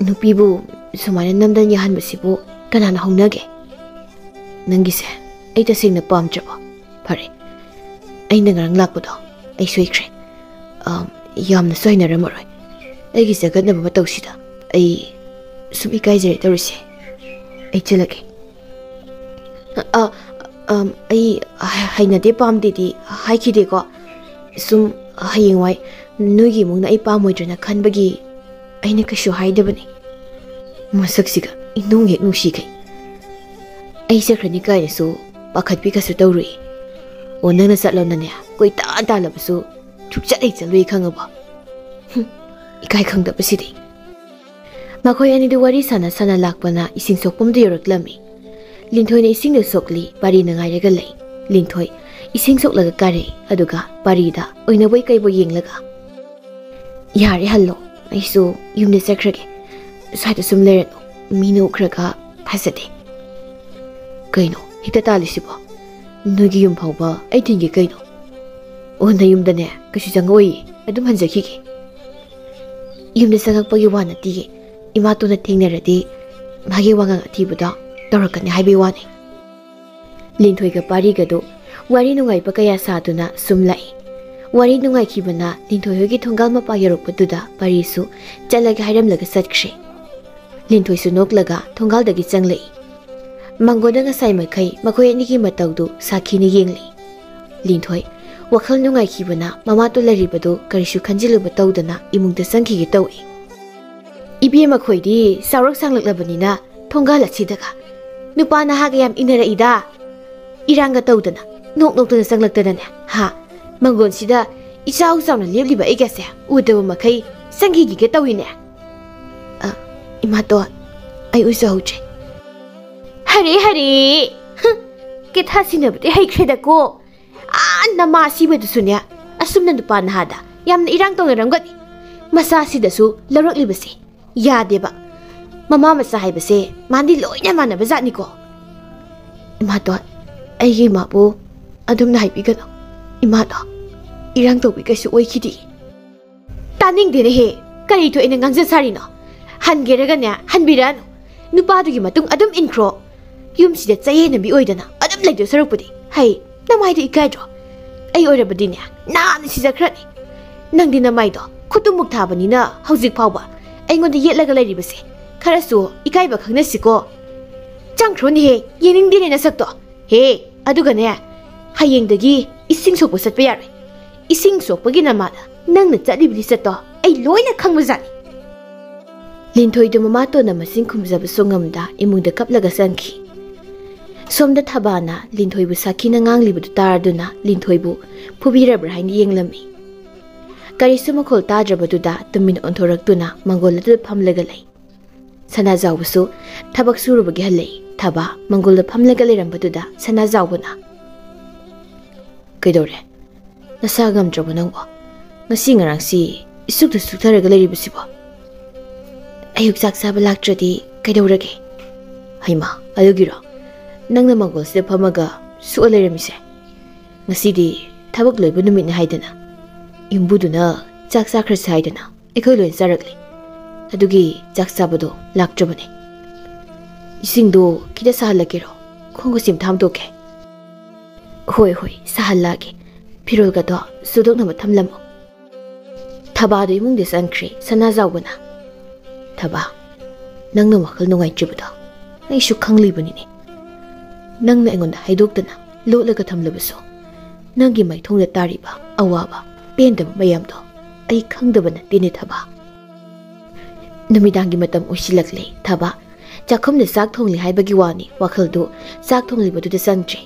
ꯅꯨꯄꯤꯕꯨ ꯁꯨꯃꯥꯏꯅ ꯅꯝꯗꯅ ꯌꯥꯍꯟꯕꯁꯤꯕꯨ ꯀꯅꯥꯅ ꯍꯧꯅꯒꯦ? ꯅꯪꯒꯤꯁꯦ ꯑꯩ ꯇꯁꯦꯡꯅ ꯄꯥꯝꯗ꯭ꯔꯕꯣ? ꯐꯔꯦ, ꯑꯩꯅ ꯉꯔꯥꯡ ꯂꯥꯛꯄꯗꯣ ꯑꯩ ꯁꯣꯏꯈ꯭ꯔꯦ꯫ ꯑꯝ, ꯌꯥꯝꯅꯁꯨ ꯍꯩꯅꯔꯝꯃꯔꯣꯏ꯫ ꯑꯩꯒꯤ ꯆꯒꯠꯅꯕ ꯃꯇꯧꯁꯤꯗ ꯑꯩ ꯁꯨꯝ ꯏꯀꯥꯏꯖꯔꯦ ꯇꯧꯔꯤꯁꯦ꯫ ꯑꯩ ꯆꯠꯂꯒꯦ꯫" ꯑ, ꯑꯝ, ꯑꯩ ꯍ-, ꯍꯩꯅꯗꯦ ꯄꯥꯝꯗꯦꯗꯤ ꯍꯥꯏꯈꯤꯗꯦꯀꯣ꯫ ꯁꯨꯝ ꯍꯌꯦꯡꯋꯥꯏ ꯅꯣꯏꯒꯤ ꯏꯃꯨꯡꯅ ꯑꯩ ꯄꯥꯝꯃꯣꯏꯗ꯭ꯔꯅ ꯈꯟꯕꯒꯤ ꯑꯩꯅ ꯀꯩꯁꯨ ꯍꯥꯏꯗꯕꯅꯤ꯫ ꯃꯁꯛꯁꯤꯒ ꯏꯅꯨꯡ ꯍꯦꯛ ꯅꯨꯡꯁꯤꯈꯩ꯫ ꯑꯩ ꯆꯠꯈ꯭ꯔꯅꯤ ꯀꯥꯏꯅꯁꯨ ꯄꯥꯈꯠꯄꯤ ꯀꯩꯁꯨ ꯇꯧꯔꯨꯏ꯫ ꯑꯣ, ꯅꯪꯅ ꯆꯠꯂꯣꯅꯅꯦ ꯀꯣꯏꯇꯥꯟ ꯇꯥꯜꯂꯕꯁꯨ ꯁꯨꯛꯆꯠ ꯍꯦꯛ ꯆꯠꯂꯨꯏ ꯈꯪꯉꯕꯣ? ꯍꯨꯝ, ꯏꯀꯥꯏ ꯈꯪꯗꯕꯁꯤꯗꯤ꯫ ꯃꯈꯣꯏ ꯑꯅꯤꯗꯨ ꯋꯥꯔꯤ ꯁꯥꯟꯅ ꯁꯥꯟꯅ ꯂꯥꯛꯄꯅ ꯏꯁꯤꯡ ꯁꯣꯛꯐꯝꯗꯨ ꯌꯧꯔꯛꯂꯝꯃꯤ꯫ ꯂꯤꯟꯊꯣꯏꯅ ꯏꯁꯤꯡꯗꯨ ꯁꯣꯛꯂꯤ, ꯄꯥꯔꯤꯅ ꯉꯥꯏꯔꯒ ꯂꯩ꯫ ꯂꯤꯟꯊꯣꯏ ꯏꯁꯤꯡ ꯁꯣꯛꯂꯒ ꯀꯥꯔꯛꯏ, ꯑꯗꯨꯒ ꯄꯥꯔꯤꯗ ꯑꯣꯏꯅꯕꯣꯏ ꯀꯩꯕꯣꯏ ꯌꯦꯡꯂꯒ, "ꯌꯥꯔꯦ, ꯍꯜꯂꯣ, ꯑꯩꯁꯨ ꯌꯨꯝꯗ ꯆꯠꯈ꯭ꯔꯒꯦ꯫ ꯁ꯭ꯋꯥꯏꯗ ꯁꯨꯝ ꯂꯩꯔꯅꯨ, ꯃꯤꯅ ꯎꯈ꯭ꯔꯒ ꯐꯖꯗꯦ꯫" "ꯀꯩꯅꯣ ꯍꯦꯛꯇ ꯇꯥꯜꯂꯤꯁꯤꯕꯣ? ꯅꯣꯏꯒꯤ ꯌꯨꯝ ꯐꯥꯎꯕ ꯑꯩ ꯊꯤꯟꯒꯦ ꯀꯩꯅꯣ?" "ꯑꯣ, ꯅꯌꯨꯝꯗꯅꯦ ꯀꯩꯁꯨ ꯆꯪꯉꯛꯑꯣꯏꯌꯦ, ꯑꯗꯨꯝ ꯍꯟꯖꯈꯤꯒꯦ꯫" "ꯌꯨꯝꯗ ꯆꯪꯉꯛꯄꯒꯤ ꯋꯥ ꯅꯠꯇꯤꯌꯦ, ꯏꯃꯥꯇꯣꯟꯅ ꯊꯦꯡꯅꯔꯗꯤ ꯃꯥꯒꯤ ꯋꯥꯉꯥꯡ ꯑꯊꯤꯕꯗꯣ ꯇꯧꯔꯛꯀꯅꯤ ꯍꯥꯏꯕꯒꯤ ꯋꯥꯅꯤ꯫" ꯂꯤꯟꯊꯣꯏꯒ ꯄꯥꯔꯤꯒꯗꯨ ꯋꯥꯔꯤ ꯅꯨꯡꯉꯥꯏꯕ ꯀꯌꯥ ꯁꯥꯗꯨꯅ ꯁꯨꯝ ꯂꯥꯛꯏ꯫ ꯋꯥꯔꯤ ꯅꯨꯡꯉꯥꯏꯈꯤꯕꯅ ꯂꯤꯟꯊꯣꯏ ꯍꯣꯏꯒꯤ ꯊꯣꯡꯒꯥꯜ ꯃꯄꯥ ꯌꯧꯔꯛꯄꯗꯨꯗ ꯄꯥꯔꯤꯁꯨ ꯆꯠꯂꯒꯦ ꯍꯥꯏꯔꯝꯂꯒ ꯆꯠꯈ꯭ꯔꯦ꯫ ꯂꯤꯟꯊꯣꯏꯁꯨ ꯅꯣꯛꯂꯒ ꯊꯣꯡꯒꯥꯜꯗꯒꯤ ꯆꯪꯂꯛꯏ꯫ ꯃꯪꯒꯣꯟꯗ ꯉꯁꯥꯏ ꯃꯈꯩ ꯃꯈꯣꯏ ꯑꯅꯤꯒꯤ ꯃꯇꯧꯗꯨ ꯁꯥꯈꯤꯅ ꯌꯦꯡꯂꯤ꯫ ꯂꯤꯟꯊꯣꯏ ꯋꯥꯈꯜ ꯅꯨꯡꯉꯥꯏꯈꯤꯕꯅ ꯃꯃꯥꯇꯣꯟ ꯂꯩꯔꯤꯕꯗꯨ ꯀꯔꯤꯁꯨ ꯈꯟꯖꯤꯜꯂꯨꯕ ꯇꯧꯗꯅ ꯏꯃꯨꯡꯗ ꯆꯪꯈꯤꯒꯦ ꯇꯧꯏ꯫ "ꯏꯕꯦꯝꯃ ꯈꯣꯏꯗꯤ ꯆꯥꯎꯔꯛ ꯁꯥꯡꯂꯛꯂꯕꯅꯤꯅ ꯊꯣꯡꯒꯥꯜ ꯑꯁꯤꯗꯒ ꯅꯨꯄꯥ ꯅꯍꯥꯒ ꯌꯥꯝ ꯏꯟꯅꯔꯛꯏꯗ꯫ ꯏꯔꯥꯡꯒ ꯇꯧꯗꯅ ꯅꯣꯛ ꯅꯣꯛꯇꯅ ꯆꯪꯂꯛꯇꯅꯅꯦ, ꯍꯥ? ꯃꯪꯒꯣꯟꯁꯤꯗ ꯏꯆꯥꯎ ꯆꯥꯎꯅ ꯂꯦꯞꯂꯤꯕ ꯑꯩꯒꯁꯦ ꯎꯗꯕ ꯃꯈꯩ ꯆꯪꯈꯤꯒꯦ ꯇꯧꯏꯅꯦ꯫" "ꯑ, ꯏꯃꯥꯇꯣꯟ, ꯑꯩ ꯎꯖꯍꯧꯗ꯭ꯔꯦ꯫" "ꯍꯔꯦ, ꯍꯔꯦ꯫ ꯍꯨꯝ, ꯀꯦꯊꯥ ꯁꯤꯟꯅꯕꯗꯤ ꯍꯩꯈ꯭ꯔꯦꯗꯀꯣ꯫ ꯑꯥ, ꯅꯃꯥ ꯑꯁꯤꯕꯗꯨꯁꯨꯅꯦ, ꯑꯁꯨꯝꯅ ꯅꯨꯄꯥ ꯅꯍꯥꯗ ꯌꯥꯝꯅ ꯏꯔꯥꯡ ꯇꯧꯅꯔꯝꯒꯅꯤ꯫ ꯃꯆꯥꯁꯤꯗꯁꯨ ꯂꯧꯔꯛꯂꯤꯕꯁꯦ ꯌꯥꯗꯦꯕ꯫ ꯃꯃꯥ ꯃꯆꯥ ꯍꯥꯏꯕꯁꯦ ꯃꯥꯟꯗꯤ ꯂꯣꯏꯅ ꯃꯥꯟꯅꯕ ꯖꯥꯠꯅꯤꯀꯣ꯫" "ꯏꯃꯥꯇꯣꯟ, ꯑꯩꯒꯤ ꯏꯃꯥꯕꯨ ꯑꯗꯨꯝꯅ ꯍꯥꯏꯕꯤꯒꯅꯨ꯫ ꯏꯃꯥꯗꯣ ꯏꯔꯥꯡ ꯇꯧꯕꯤ ꯀꯩꯁꯨ ꯑꯣꯏꯈꯤꯗꯦ꯫" "ꯇꯥꯅꯤꯡꯗꯦꯅꯦꯍꯦ, ꯀꯔꯤ ꯊꯣꯛꯑꯦꯅ ꯉꯥꯡꯖ ꯁꯥꯔꯤꯅꯣ? ꯍꯟꯒꯦꯔꯒꯅꯦ, ꯍꯟꯕꯤꯔꯛꯑꯅꯨ꯫ ꯅꯨꯄꯥꯗꯨꯒꯤ ꯃꯇꯨꯡ ꯑꯗꯨꯝ ꯏꯟꯈ꯭ꯔꯣ꯫ ꯌꯨꯝꯁꯤꯗ ꯆꯌꯦꯠꯅꯕꯤ ꯑꯣꯏꯗꯅ ꯑꯗꯨꯝ ꯂꯩꯗꯣꯏ ꯁꯔꯨꯛꯄꯨꯗꯤ꯫ ꯍꯩ, ꯅꯃꯥꯏꯗꯨ ꯏꯀꯥꯏꯗ꯭ꯔꯣ? ꯑꯩ ꯑꯣꯏꯔꯕꯗꯤꯅꯦ, ꯅꯍꯥꯟꯅ ꯁꯤꯖꯈ꯭ꯔꯅꯤ꯫ ꯅꯪꯗꯤ ꯅꯃꯥꯏꯗꯣ ꯈꯨꯇꯨꯝꯃꯨꯛ ꯊꯥꯕꯅꯤꯅ ꯍꯧꯖꯤꯛ ꯐꯥꯎꯕ ꯑꯩꯉꯣꯟꯗ ꯌꯦꯠꯂꯒ ꯂꯩꯔꯤꯕꯁꯦ꯫ ꯈꯔꯁꯨ ꯏꯀꯥꯏꯕ ꯈꯪꯅꯁꯤꯀꯣ꯫" ꯆꯪꯈ꯭ꯔꯣꯅꯦꯍꯦ, ꯌꯦꯡꯅꯤꯡꯗꯦꯅꯦ ꯅꯁꯛꯇꯣ꯫ ꯍꯦ, ꯑꯗꯨꯒꯅꯦ, ꯍꯌꯦꯡꯗꯒꯤ ꯏꯁꯤꯡ ꯁꯣꯛꯄ ꯆꯠꯄ ꯌꯥꯔꯣꯏ꯫ ꯏꯁꯤꯡ ꯁꯣꯛꯄꯒꯤ ꯅꯃꯥꯗ ꯅꯪꯅ ꯆꯠꯂꯤꯕ ꯂꯤꯆꯠꯇꯣ ꯑꯩ ꯂꯣꯏꯅ ꯈꯪꯕꯖꯥꯠꯅꯤ꯫ ꯂꯤꯟꯊꯣꯏꯗꯨ ꯃꯃꯥꯇꯣꯟꯅ ꯃꯆꯤꯟ ꯈꯨꯝꯖꯕꯁꯨ ꯉꯝꯗ ꯏꯃꯨꯡꯗ ꯀꯞꯂꯒ ꯆꯪꯈꯤ꯫ ꯁꯣꯝꯗ ꯊꯕꯥꯅ ꯂꯤꯟꯊꯣꯏꯕꯨ ꯁꯥꯈꯤꯅ ꯉꯥꯡꯂꯤꯕꯗꯨ ꯇꯥꯔꯗꯨꯅ ꯂꯤꯟꯊꯣꯏꯕꯨ ꯐꯨꯕꯤꯔꯕ꯭ꯔꯥ ꯍꯥꯏꯅ ꯌꯦꯡꯂꯝꯃꯤ꯫ ꯀꯔꯤꯁꯨ ꯃꯈꯣꯜ ꯇꯥꯗ꯭ꯔꯕꯗꯨꯗ ꯇꯨꯃꯤꯟ ꯑꯣꯟꯊꯣꯔꯛꯇꯨꯅ ꯃꯪꯒꯣꯜ ꯑꯗꯨꯗ ꯐꯝꯂꯒ ꯂꯩ꯫ ꯁꯅꯥꯖꯥꯎꯕꯁꯨ ꯊꯕꯛ ꯁꯨꯔꯨꯕꯒꯤ ꯍꯜꯂꯛꯏ꯫ ꯊꯕꯥ ꯃꯪꯒꯣꯜꯗ ꯐꯝꯂꯒ ꯂꯩꯔꯝꯕꯗꯨꯗ ꯁꯅꯥꯖꯥꯎꯕꯅ, "ꯀꯩꯗꯧꯔꯦ? ꯅꯁꯥ ꯉꯝꯗ꯭ꯔꯕꯣ ꯅꯪꯕꯣ? ꯉꯁꯤ ꯉꯔꯥꯡꯁꯤ ꯏꯁꯨꯛꯇ ꯁꯨꯛꯊꯔꯒ ꯂꯩꯔꯤꯕꯁꯤꯕꯣ? ꯑꯌꯨꯛ ꯆꯥꯛ ꯆꯥꯕ ꯂꯥꯛꯇ꯭ꯔꯗꯤ ꯀꯩꯗꯧꯔꯒꯦ?" "ꯍꯩꯃꯥ, ꯑꯗꯨꯒꯤꯔꯣ ꯅꯪꯅ ꯃꯪꯒꯣꯜꯁꯤꯗ ꯐꯝꯃꯒ ꯁꯨꯛꯑ ꯂꯩꯔꯝꯃꯤꯁꯦ? ꯉꯁꯤꯗꯤ ꯊꯕꯛ ꯂꯣꯏꯕ ꯅꯨꯃꯤꯠꯅꯤ ꯍꯥꯏꯗꯅ, ꯌꯨꯝꯕꯨꯗꯨꯅ ꯆꯥꯛ ꯆꯥꯈ꯭ꯔꯁꯤ ꯍꯥꯏꯗꯅ ꯑꯩꯈꯣꯏ ꯂꯣꯏ ꯆꯥꯔꯛꯂꯦ꯫ ꯑꯗꯨꯒꯤ ꯆꯥꯛ ꯆꯥꯕꯗꯣ ꯂꯥꯛꯇ꯭ꯔꯕꯅꯦ꯫ ꯏꯁꯤꯡꯗꯣ ꯈꯤꯇ ꯁꯥꯍꯜꯂꯛꯀꯦꯔꯣ? ꯈꯣꯡꯒ ꯆꯤꯝꯊꯥꯝꯗꯣꯛꯀꯦ꯫" "ꯍꯣꯏ, ꯍꯣꯏ, ꯁꯥꯍꯜꯂꯛꯑꯒꯦ꯫ ꯐꯤꯔꯣꯜꯒꯗꯣ ꯁꯨꯗꯣꯛꯅꯕ ꯊꯝꯂꯝꯃꯣ꯫" ꯊꯕꯥꯗꯣ ꯏꯃꯨꯡꯗ ꯆꯪꯈ꯭ꯔꯦ꯫ ꯁꯅꯥꯖꯥꯎꯕꯅ, "ꯊꯕꯥ, ꯅꯪꯅ ꯋꯥꯈꯜ ꯅꯨꯡꯉꯥꯏꯇ꯭ꯔꯤꯕꯗꯣ ꯑꯩꯁꯨ ꯈꯪꯂꯤꯕꯅꯤꯅꯦ꯫ ꯅꯪꯅ ꯑꯩꯉꯣꯟꯗ ꯍꯥꯏꯗꯣꯛꯇꯅ ꯂꯣꯠꯂꯒ ꯊꯝꯂꯕꯁꯨ, ꯅꯪꯒꯤ ꯃꯥꯏꯊꯣꯡꯗ ꯇꯥꯔꯤꯕ ꯑꯋꯥꯕ, ꯄꯦꯟꯗꯕ ꯃꯌꯥꯝꯗꯣ ꯑꯩ ꯈꯪꯗꯕ ꯅꯠꯇꯦꯅꯦ ꯊꯕꯥ꯫" ꯅꯨꯃꯤꯗꯥꯡꯒꯤ ꯃꯇꯝ ꯑꯣꯏꯁꯤꯜꯂꯛꯂꯦ꯫ ꯊꯕꯥ ꯆꯥꯛꯈꯨꯝꯗ ꯆꯥꯛ ꯊꯣꯡꯂꯤ ꯍꯥꯏꯕꯒꯤ ꯋꯥꯅꯤ, ꯋꯥꯈꯜꯗꯨ ꯆꯥꯛ ꯊꯣꯡꯂꯤꯕꯗꯨꯗ ꯆꯪꯗ꯭ꯔꯦ꯫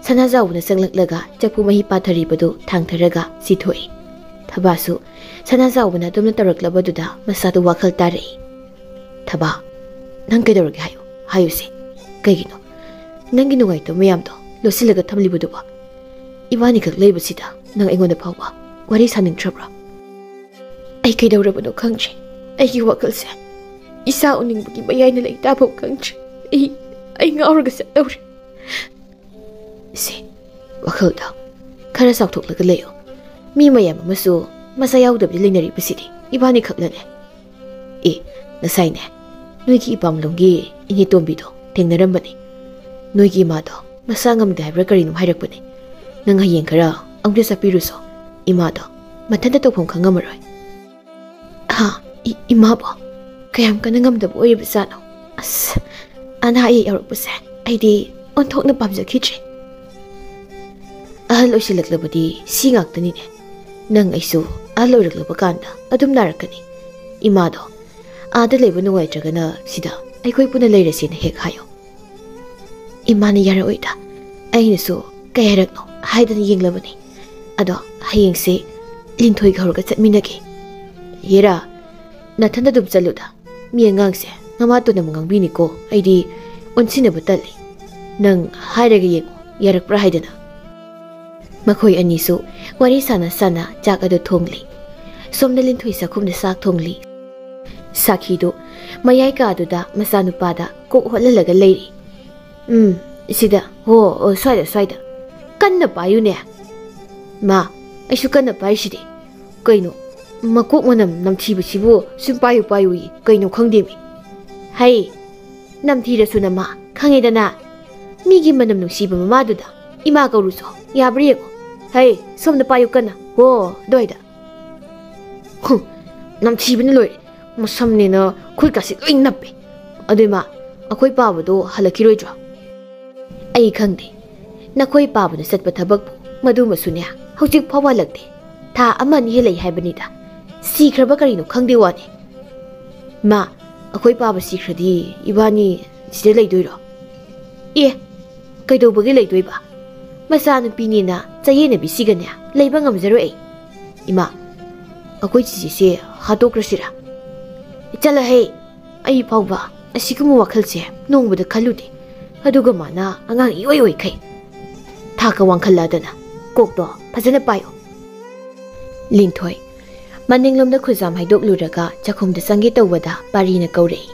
ꯁꯅꯥꯖꯥꯎꯕꯅ ꯆꯪꯂꯛꯂꯒ ꯆꯐꯨ ꯃꯍꯤ ꯄꯥꯊꯔꯤꯕꯗꯨ ꯊꯥꯡꯊꯔꯒ ꯆꯤꯊꯣꯛꯏ꯫ ꯊꯕꯥꯁꯨ ꯁꯅꯥꯖꯥꯎꯕꯅ ꯑꯗꯨꯝꯅ ꯇꯧꯔꯛꯂꯕꯗꯨꯗ ꯃꯁꯥꯗꯨ ꯋꯥꯈꯜ ꯇꯥꯔꯛꯏ꯫ "ꯊꯕꯥ, ꯅꯪ ꯀꯩꯗꯧꯔꯒꯦ ꯍꯥꯏꯌꯨ, ꯍꯥꯏꯌꯨꯁꯦ꯫ ꯀꯩꯒꯤꯅꯣ ꯅꯪꯒꯤ ꯅꯨꯡꯉꯥꯏꯇꯕ ꯃꯌꯥꯝꯗꯣ ꯂꯣꯠꯁꯤꯜꯂꯒ ꯊꯝꯂꯤꯕꯗꯨꯕꯣ? ꯏꯕꯥꯅꯤꯈꯛ ꯂꯩꯕꯁꯤꯗ ꯅꯪ ꯑꯩꯉꯣꯟꯗ ꯐꯥꯎꯕ ꯋꯥꯔꯤ ꯁꯥꯅꯤꯡꯗ꯭ꯔꯕ꯭ꯔꯣ?" "ꯑꯩ ꯀꯩꯗꯧꯔꯕꯅꯣ ꯈꯪꯗ꯭ꯔꯦ꯫ ꯑꯩꯒꯤ ꯋꯥꯈꯜꯁꯦ ꯏꯆꯥ ꯎꯅꯤꯡꯕꯒꯤ ꯃꯌꯥꯏꯅ ꯂꯩ ꯇꯥꯐꯝ ꯈꯪꯗ꯭ꯔꯦ꯫ ꯑꯩ, ꯑꯩ ꯉꯥꯎꯔꯒ ꯆꯠꯇꯧꯔꯦ꯫" "ꯁꯦ, ꯋꯥꯈꯜꯗꯣ ꯈꯔ ꯆꯥꯎꯊꯣꯛꯂꯒ ꯂꯩꯌꯨ꯫ ꯃꯤ ꯃꯌꯥꯝ ꯑꯃꯁꯨ ꯃꯆꯥ ꯌꯥꯎꯗꯕꯗꯤ ꯂꯩꯅꯔꯤꯕꯁꯤꯗꯤ, ꯏꯕꯥꯅꯤ ꯈꯛꯅꯅꯦ꯫ ꯑꯦ, ꯉꯁꯥꯏꯅꯦ, ꯅꯣꯏꯒꯤ ꯏꯄꯥꯝꯂꯣꯝꯒꯤ ꯏꯅꯦ ꯇꯣꯝꯕꯤꯗꯣ ꯊꯦꯡꯅꯔꯝꯕꯅꯦ꯫ ꯅꯣꯏꯒꯤ ꯏꯃꯥꯗꯣ ꯃꯁꯥ ꯉꯝꯗꯦ ꯍꯥꯏꯕ꯭ꯔꯥ ꯀꯔꯤꯅꯣ ꯍꯥꯏꯔꯛꯄꯅꯦ꯫ ꯅꯪ ꯍꯌꯦꯡ ꯈꯔ ꯑꯃꯨꯛꯇ ꯆꯠꯄꯤꯔꯨꯁꯣ꯫ ꯏꯃꯥꯗꯣ ꯃꯊꯟꯇ ꯇꯧꯐꯝ ꯈꯪꯉꯝꯃꯔꯣꯏ꯫" "ꯍꯥ? ꯏ-, ꯏꯃꯥꯕꯣ? ꯀꯌꯥꯝ ꯀꯟꯅ ꯉꯝꯗꯕ ꯑꯣꯏꯔꯤꯕꯖꯥꯠꯅꯣ? ꯑꯁ, ꯑꯅꯥ ꯑꯌꯦꯛ ꯌꯥꯎꯔꯛꯄꯁꯦ ꯑꯩꯗꯤ ꯑꯣꯟꯊꯣꯛꯅ ꯄꯥꯝꯖꯈꯤꯗ꯭ꯔꯦ꯫ ꯑꯍꯜ ꯑꯣꯏꯁꯤꯜꯂꯛꯂꯕꯗꯤ ꯁꯤ ꯉꯥꯛꯇꯅꯤꯅꯦ꯫ ꯅꯪ ꯑꯩꯁꯨ ꯑꯍꯜ ꯑꯣꯏꯔꯛꯂꯕ ꯀꯥꯟꯗ ꯑꯗꯨꯝ ꯅꯥꯔꯛꯀꯅꯤ꯫ ꯏꯃꯥꯗꯣ ꯑꯥꯗ ꯂꯩꯕ ꯅꯨꯡꯉꯥꯏꯇ꯭ꯔꯒꯅ ꯁꯤꯗ ꯑꯩꯈꯣꯏ ꯄꯨꯟꯅ ꯂꯩꯔꯁꯦꯅ ꯍꯦꯛ ꯍꯥꯏꯌꯣ꯫ ꯏꯃꯥꯅ ꯌꯥꯔꯛꯑꯣꯏꯗ꯫ ꯑꯩꯅꯁꯨ ꯀꯩ ꯍꯥꯏꯔꯛꯅꯣ ꯍꯥꯏꯗꯅ ꯌꯦꯡꯂꯕꯅꯤ꯫ ꯑꯗꯣ ꯍꯌꯦꯡꯁꯦ ꯂꯤꯟꯊꯣꯏꯒ ꯍꯧꯔꯒ ꯆꯠꯃꯤꯟꯅꯒꯦ꯫ ꯌꯦꯔꯥ, ꯅꯊꯟꯗ ꯑꯗꯨꯝ ꯆꯠꯂꯨꯗ꯫ ꯃꯤ ꯑꯉꯥꯡꯁꯦ ꯃꯃꯥꯇꯣꯟꯅ ꯑꯃꯨꯛ ꯉꯥꯡꯕꯤꯅꯤꯀꯣ꯫ ꯑꯩꯗꯤ ꯑꯣꯟꯁꯤꯟꯅꯕ ꯇꯜꯂꯤ꯫ ꯅꯪ ꯍꯥꯏꯔꯒ ꯌꯦꯡꯉꯨ, ꯌꯥꯔꯛꯄ꯭ꯔꯥ ꯍꯥꯏꯗꯅ꯫ ꯃꯈꯣꯏ ꯑꯅꯤꯁꯨ ꯋꯥꯔꯤ ꯁꯥꯟꯅ ꯁꯥꯟꯅ ꯆꯥꯛ ꯑꯗꯨ ꯊꯣꯡꯂꯤ꯫ ꯁꯣꯝꯗ ꯂꯤꯟꯊꯣꯏ ꯆꯥꯛꯈꯨꯝꯗ ꯆꯥꯛ ꯊꯣꯡꯂꯤ꯫ ꯁꯥꯈꯤꯗꯨ ꯃꯌꯥꯏ ꯀꯥꯗꯨꯗ ꯃꯆꯥꯅꯨꯄꯥꯗ ꯀꯣꯛ ꯍꯣꯠꯍꯜꯂꯒ ꯂꯩꯔꯤ꯫ "ꯎꯝ, ꯁꯤꯗ꯫ ꯍꯣ, ꯑꯣ, ꯁ꯭ꯋꯥꯏꯗ, ꯁ꯭ꯋꯥꯏꯗ꯫ ꯀꯟꯅ ꯄꯥꯏꯌꯨꯅꯦ꯫" "ꯃꯥ, ꯑꯩꯁꯨ ꯀꯟꯅ ꯄꯥꯏꯔꯤꯁꯤꯗꯤ꯫ ꯀꯩꯅꯣ, ꯃꯀꯣꯛ ꯃꯅꯝ ꯅꯝꯊꯤꯕꯁꯤꯕꯨ ꯁꯨꯝ ꯄꯥꯏꯌꯨ ꯄꯥꯏꯌꯨꯌꯦ꯫ ꯀꯩꯅꯣ ꯈꯪꯗꯦꯃꯤ꯫" "ꯍꯩ, ꯅꯝꯊꯤꯔꯁꯨ ꯅꯃꯥ, ꯈꯪꯉꯦꯗꯅ꯫ ꯃꯤꯒꯤ ꯃꯅꯝ ꯅꯨꯡꯁꯤꯕ ꯃꯃꯥꯗꯨꯗ ꯏꯃꯥ ꯀꯧꯔꯨꯁꯣ꯫ ꯌꯥꯕ꯭ꯔꯥ ꯌꯦꯡꯉꯣ꯫ ꯍꯩ, ꯁꯣꯝꯗ ꯄꯥꯏꯌꯨ ꯀꯟꯅ꯫ ꯍꯣ, ꯑꯗꯨꯋꯥꯏꯗ꯫" "ꯍꯨꯝ, ꯅꯝꯊꯤꯕꯅ ꯂꯣꯏꯔꯦ꯫ ꯃꯁꯝꯅꯦꯅ ꯈꯨꯠꯀꯥꯁꯤ ꯂꯣꯏ ꯅꯞꯄꯦ꯫ ꯑꯗꯨ ꯏꯃꯥ, ꯑꯩꯈꯣꯏ ꯄꯥꯕꯗꯣ ꯍꯜꯂꯛꯈꯤꯔꯣꯏꯗ꯭ꯔꯣ?" "ꯑꯩ ꯈꯪꯗꯦ꯫ ꯅꯈꯣꯏ ꯄꯥꯕꯅ ꯆꯠꯄ ꯊꯕꯛꯄꯨ ꯃꯗꯨꯃꯁꯨꯅꯦ, ꯍꯧꯖꯤꯛ ꯐꯥꯎꯕ ꯍꯜꯂꯛꯇꯦ꯫ ꯊꯥ ꯑꯃ ꯑꯅꯤ ꯍꯦꯜꯂꯛꯏ ꯍꯥꯏꯕꯅꯤꯗ꯫ ꯁꯤꯈ꯭ꯔꯕ ꯀꯔꯤꯅꯣ ꯈꯪꯗꯦ ꯋꯥꯅꯤ꯫" "ꯃꯥ, ꯑꯩꯈꯣꯏ ꯄꯥꯕ ꯁꯤꯈ꯭ꯔꯗꯤ ꯏꯕꯥꯅꯤ ꯁꯤꯗ ꯂꯩꯗꯣꯏꯔꯣ?" "ꯑꯦ, ꯀꯩꯗꯧꯕꯒꯤ ꯂꯩꯗꯣꯏꯕ? ꯃꯆꯥꯅꯨꯄꯤꯅꯦꯅ ꯆꯌꯦꯠꯅꯕꯤꯁꯤꯒꯅꯦ ꯂꯩꯕ ꯉꯝꯖꯔꯣꯏ ꯑꯩ꯫ ꯏꯃꯥ, ꯑꯩꯈꯣꯏ ꯆꯤꯆꯦꯁꯦ ꯍꯥꯠꯇꯣꯛꯈ꯭ꯔꯁꯤꯔꯥ?" "ꯆꯠꯂꯍꯦ, ꯑꯩ ꯐꯥꯎꯕ ꯑꯁꯤꯒꯨꯝꯕ ꯋꯥꯈꯜꯁꯦ ꯅꯣꯡꯃꯗ ꯈꯜꯂꯨꯗꯦ꯫ ꯑꯗꯨꯒ ꯃꯥꯅ ꯑꯉꯥꯡ ꯏꯑꯣꯏ ꯑꯣꯏꯈꯩ꯫ ꯊꯥꯛꯀ ꯋꯥꯡꯈꯠꯂꯛꯑꯗꯅ꯫ ꯀꯣꯛꯇꯣ ꯐꯖꯅ ꯄꯥꯏꯌꯣ꯫" ꯂꯤꯟꯊꯣꯏ ꯃꯅꯤꯡꯂꯣꯝꯗ ꯈꯨꯖꯥꯝ ꯍꯥꯏꯗꯣꯛꯂꯨꯔꯒ ꯆꯥꯛꯈꯨꯝꯗ ꯆꯪꯒꯦ ꯇꯧꯕꯗ ꯄꯥꯔꯤꯅ ꯀꯧꯔꯛꯏ꯫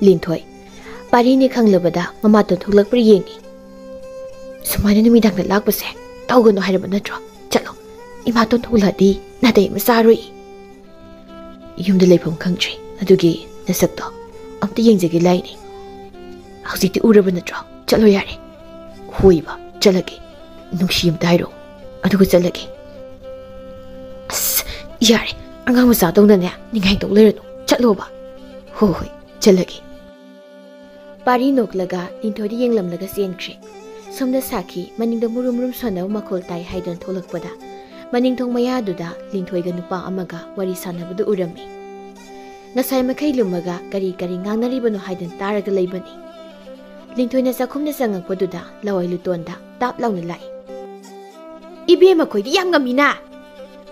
ꯂꯤꯟꯊꯣꯏ ꯄꯥꯔꯤꯅꯤ ꯈꯪꯂꯕꯗ ꯃꯃꯥꯇꯣꯟ ꯊꯣꯛꯂꯛꯄ꯭ꯔꯥ ꯌꯦꯡꯉꯤ꯫ "ꯁꯨꯃꯥꯏꯅ ꯅꯨꯃꯤꯗꯥꯡꯗ ꯂꯥꯛꯄꯁꯦ ꯇꯧꯒꯅꯨ ꯍꯥꯏꯔꯕ ꯅꯠꯇ꯭ꯔꯣ? ꯆꯠꯂꯣ, ꯏꯃꯥꯇꯣꯟ ꯊꯣꯛꯂꯛꯑꯗꯤ ꯅꯥꯇꯩ ꯑꯃ ꯆꯥꯔꯣꯏ꯫" "ꯌꯨꯝꯗ ꯂꯩꯐꯝ ꯈꯪꯗ꯭ꯔꯤ, ꯑꯗꯨꯒꯤ ꯅꯁꯛꯇꯣ ꯑꯝꯇ ꯌꯦꯡꯖꯒꯦ ꯂꯥꯏꯅꯤ꯫ ꯍꯧꯖꯤꯛꯇꯤ ꯎꯔꯕ ꯅꯠꯇ꯭ꯔꯣ? ꯆꯠꯂꯣ ꯌꯥꯔꯦ꯫" "ꯍꯣꯏꯕ, ꯆꯠꯂꯒꯦ꯫ ꯅꯨꯡꯁꯤ ꯑꯝꯇ ꯍꯥꯏꯔꯣ, ꯑꯗꯨꯒ ꯆꯠꯂꯒꯦ꯫" "ꯑꯁ, ꯌꯥꯔꯦ, ꯑꯉꯥꯡ ꯃꯆꯥꯗꯧꯅꯅꯦ ꯅꯤꯡꯉꯥꯏ ꯇꯧ ꯂꯩꯔꯅꯨ꯫ ꯆꯠꯂꯣꯕ꯫" "ꯍꯣꯏ, ꯍꯣꯏ, ꯆꯠꯂꯒꯦ꯫" ꯄꯥꯔꯤ ꯅꯣꯛꯂꯒ ꯂꯤꯟꯊꯣꯏꯗ ꯌꯦꯡꯂꯝꯂꯒ ꯆꯦꯟꯈ꯭ꯔꯦ꯫ ꯁꯣꯝꯗ ꯁꯥꯈꯤ ꯃꯅꯤꯡꯗ ꯃꯨꯔꯨꯝ ꯃꯨꯔꯨꯝ ꯁꯣꯟꯅꯕ ꯃꯈꯣꯜ ꯇꯥꯏ ꯍꯥꯏꯗꯨꯅ ꯊꯣꯛꯂꯛꯄꯗ, ꯃꯅꯤꯡꯊꯣꯡ ꯃꯌꯥꯗꯨꯗ ꯂꯤꯟꯊꯣꯏꯒ ꯅꯨꯄꯥ ꯑꯃꯒ ꯋꯥꯔꯤ ꯁꯥꯟꯅꯕꯗꯨ ꯎꯔꯝꯃꯤ꯫ ꯉꯁꯥꯏ ꯃꯈꯩ ꯂꯨꯝꯃꯒ ꯀꯔꯤ ꯀꯔꯤ ꯉꯥꯡꯅꯔꯤꯕꯅꯣ ꯍꯥꯏꯗꯨꯅ ꯇꯥꯔꯒ ꯂꯩꯕꯅꯤ꯫ ꯂꯤꯟꯊꯣꯏꯅ ꯆꯥꯛꯈꯨꯝꯗ ꯆꯪꯉꯛꯄꯗꯨꯗ ꯂꯋꯥꯏ ꯂꯨꯇꯣꯟꯗ ꯇꯥꯞ ꯂꯥꯎꯅ ꯂꯥꯛꯏ꯫ "ꯏꯕꯦꯝꯃ, ꯑꯩꯈꯣꯏꯗꯤ ꯌꯥꯝ ꯉꯝꯃꯤꯅ꯫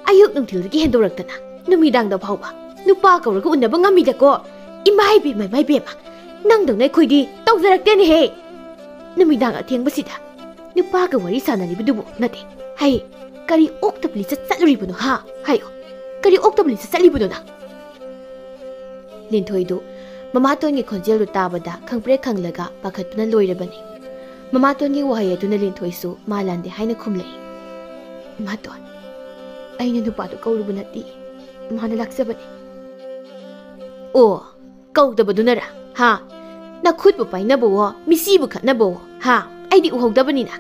ꯑꯌꯨꯛ ꯅꯨꯡꯊꯤꯜꯗꯒꯤ ꯍꯦꯟꯗꯣꯔꯛꯇꯅ ꯅꯨꯃꯤꯗꯥꯡꯗ ꯐꯥꯎꯕ ꯅꯨꯄꯥ ꯀꯧꯔꯒ ꯎꯅꯕ ꯉꯝꯃꯤꯗꯀꯣ꯫ ꯏꯃꯥ ꯏꯕꯦꯝꯃ, ꯏꯃꯥ ꯏꯕꯦꯝꯃ, ꯅꯪꯗꯧꯅ ꯑꯩꯈꯣꯏꯗꯤ ꯇꯧꯖꯔꯛꯇꯦꯅꯦꯍꯦ꯫ ꯅꯨꯃꯤꯗꯥꯡ ꯑꯊꯦꯡꯕꯁꯤꯗ ꯅꯨꯄꯥꯒ ꯋꯥꯔꯤ ꯁꯥꯟꯅꯔꯤꯕꯗꯨꯕꯨ ꯅꯠꯇꯦ꯫ ꯍꯩ, ꯀꯔꯤ ꯑꯣꯛꯇꯕ ꯂꯤꯆꯠ ꯆꯠꯂꯨꯔꯤꯕꯅꯣ, ꯍꯥ? ꯍꯥꯏꯌꯣ, ꯀꯔꯤ ꯑꯣꯛꯇꯕ ꯂꯤꯆꯠ ꯆꯠꯂꯤꯕꯅꯣ ꯅꯪ?" ꯂꯤꯟꯊꯣꯏꯗꯨ ꯃꯃꯥꯇꯣꯟꯒꯤ ꯈꯣꯟꯖꯦꯜꯗꯨ ꯇꯥꯕꯗ ꯈꯪꯄ꯭ꯔꯦꯛ ꯈꯪꯂꯒ ꯄꯥꯈꯠꯄꯅ ꯂꯣꯏꯔꯕꯅꯤ꯫ ꯃꯃꯥꯇꯣꯟꯒꯤ ꯋꯥꯍꯩ ꯑꯗꯨꯅ ꯂꯤꯟꯊꯣꯏꯁꯨ ꯃꯥ ꯂꯥꯟꯗꯦ ꯍꯥꯏꯅ ꯈꯨꯝꯂꯛꯏ꯫ "ꯏꯃꯥꯇꯣꯟ, ꯑꯩꯅ ꯅꯨꯄꯥꯗꯨ ꯀꯧꯔꯨꯕ ꯅꯠꯇꯦ, ꯃꯥꯅ ꯂꯥꯛꯆꯕꯅꯤ꯫" "ꯑꯣ, ꯀꯧꯗꯕꯗꯨꯅꯔ? ꯍꯥ? ꯅꯈꯨꯠꯄꯨ ꯄꯥꯏꯅꯕꯋꯣ, ꯃꯤꯆꯤꯕꯨ ꯈꯠꯅꯕꯋꯣ, ꯍꯥ? ꯑꯩꯗꯤ ꯎꯍꯧꯗꯕꯅꯤꯅ꯫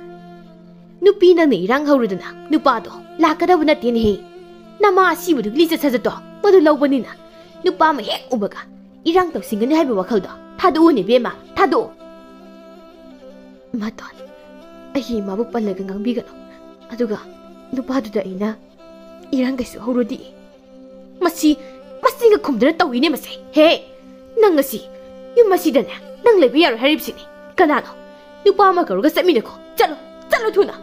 ꯅꯨꯄꯤ ꯅꯪꯅ ꯏꯔꯥꯡ ꯍꯧꯔꯨꯗꯅ ꯅꯨꯄꯥꯗꯣ ꯂꯥꯛꯀꯗꯕ ꯅꯠꯇꯦꯅꯦꯍꯦ꯫ ꯅꯃꯥ ꯑꯁꯤꯕꯗꯨꯒꯤ ꯂꯤꯆꯠ ꯁꯥꯖꯠꯇꯣ ꯃꯗꯨ ꯂꯧꯕꯅꯤꯅ ꯅꯨꯄꯥ ꯑꯃ ꯍꯦꯛ ꯎꯕꯒ ꯏꯔꯥꯡ ꯇꯧꯁꯤꯟꯒꯅꯤ ꯍꯥꯏꯕ ꯋꯥꯈꯜꯗꯣ ꯊꯥꯗꯣꯛꯎꯅꯦ ꯏꯕꯦꯝꯃ, ꯊꯥꯗꯣꯛꯎ꯫" "ꯏꯃꯥꯇꯣꯟ, ꯑꯩꯒꯤ ꯏꯃꯥꯕꯨ ꯄꯜꯂꯒ ꯉꯥꯡꯕꯤꯒꯅꯨ꯫ ꯑꯗꯨꯒ ꯅꯨꯄꯥꯗꯨꯗ ꯑꯩꯅ ꯏꯔꯥꯡ ꯀꯩꯁꯨ ꯍꯧꯔꯨꯗꯤ꯫" "ꯃꯁꯤ, ꯃꯁꯤꯒ ꯈꯨꯝꯗꯅ ꯇꯧꯏꯅꯦ ꯃꯁꯦ꯫ ꯍꯦ, ꯅꯪ ꯉꯁꯤ ꯌꯨꯝ ꯑꯁꯤꯗꯅꯦ ꯅꯪ ꯂꯩꯕ ꯌꯥꯔꯣꯏ ꯍꯥꯏꯔꯤꯕꯁꯤꯅꯤ꯫ ꯀꯅꯥꯅꯣ? ꯅꯨꯄꯥ ꯑꯃ ꯀꯧꯔꯒ ꯆꯠꯃꯤꯟꯅꯈꯣ꯫ ꯆꯠꯂꯣ, ꯆꯠꯂꯣ ꯊꯨꯅ꯫"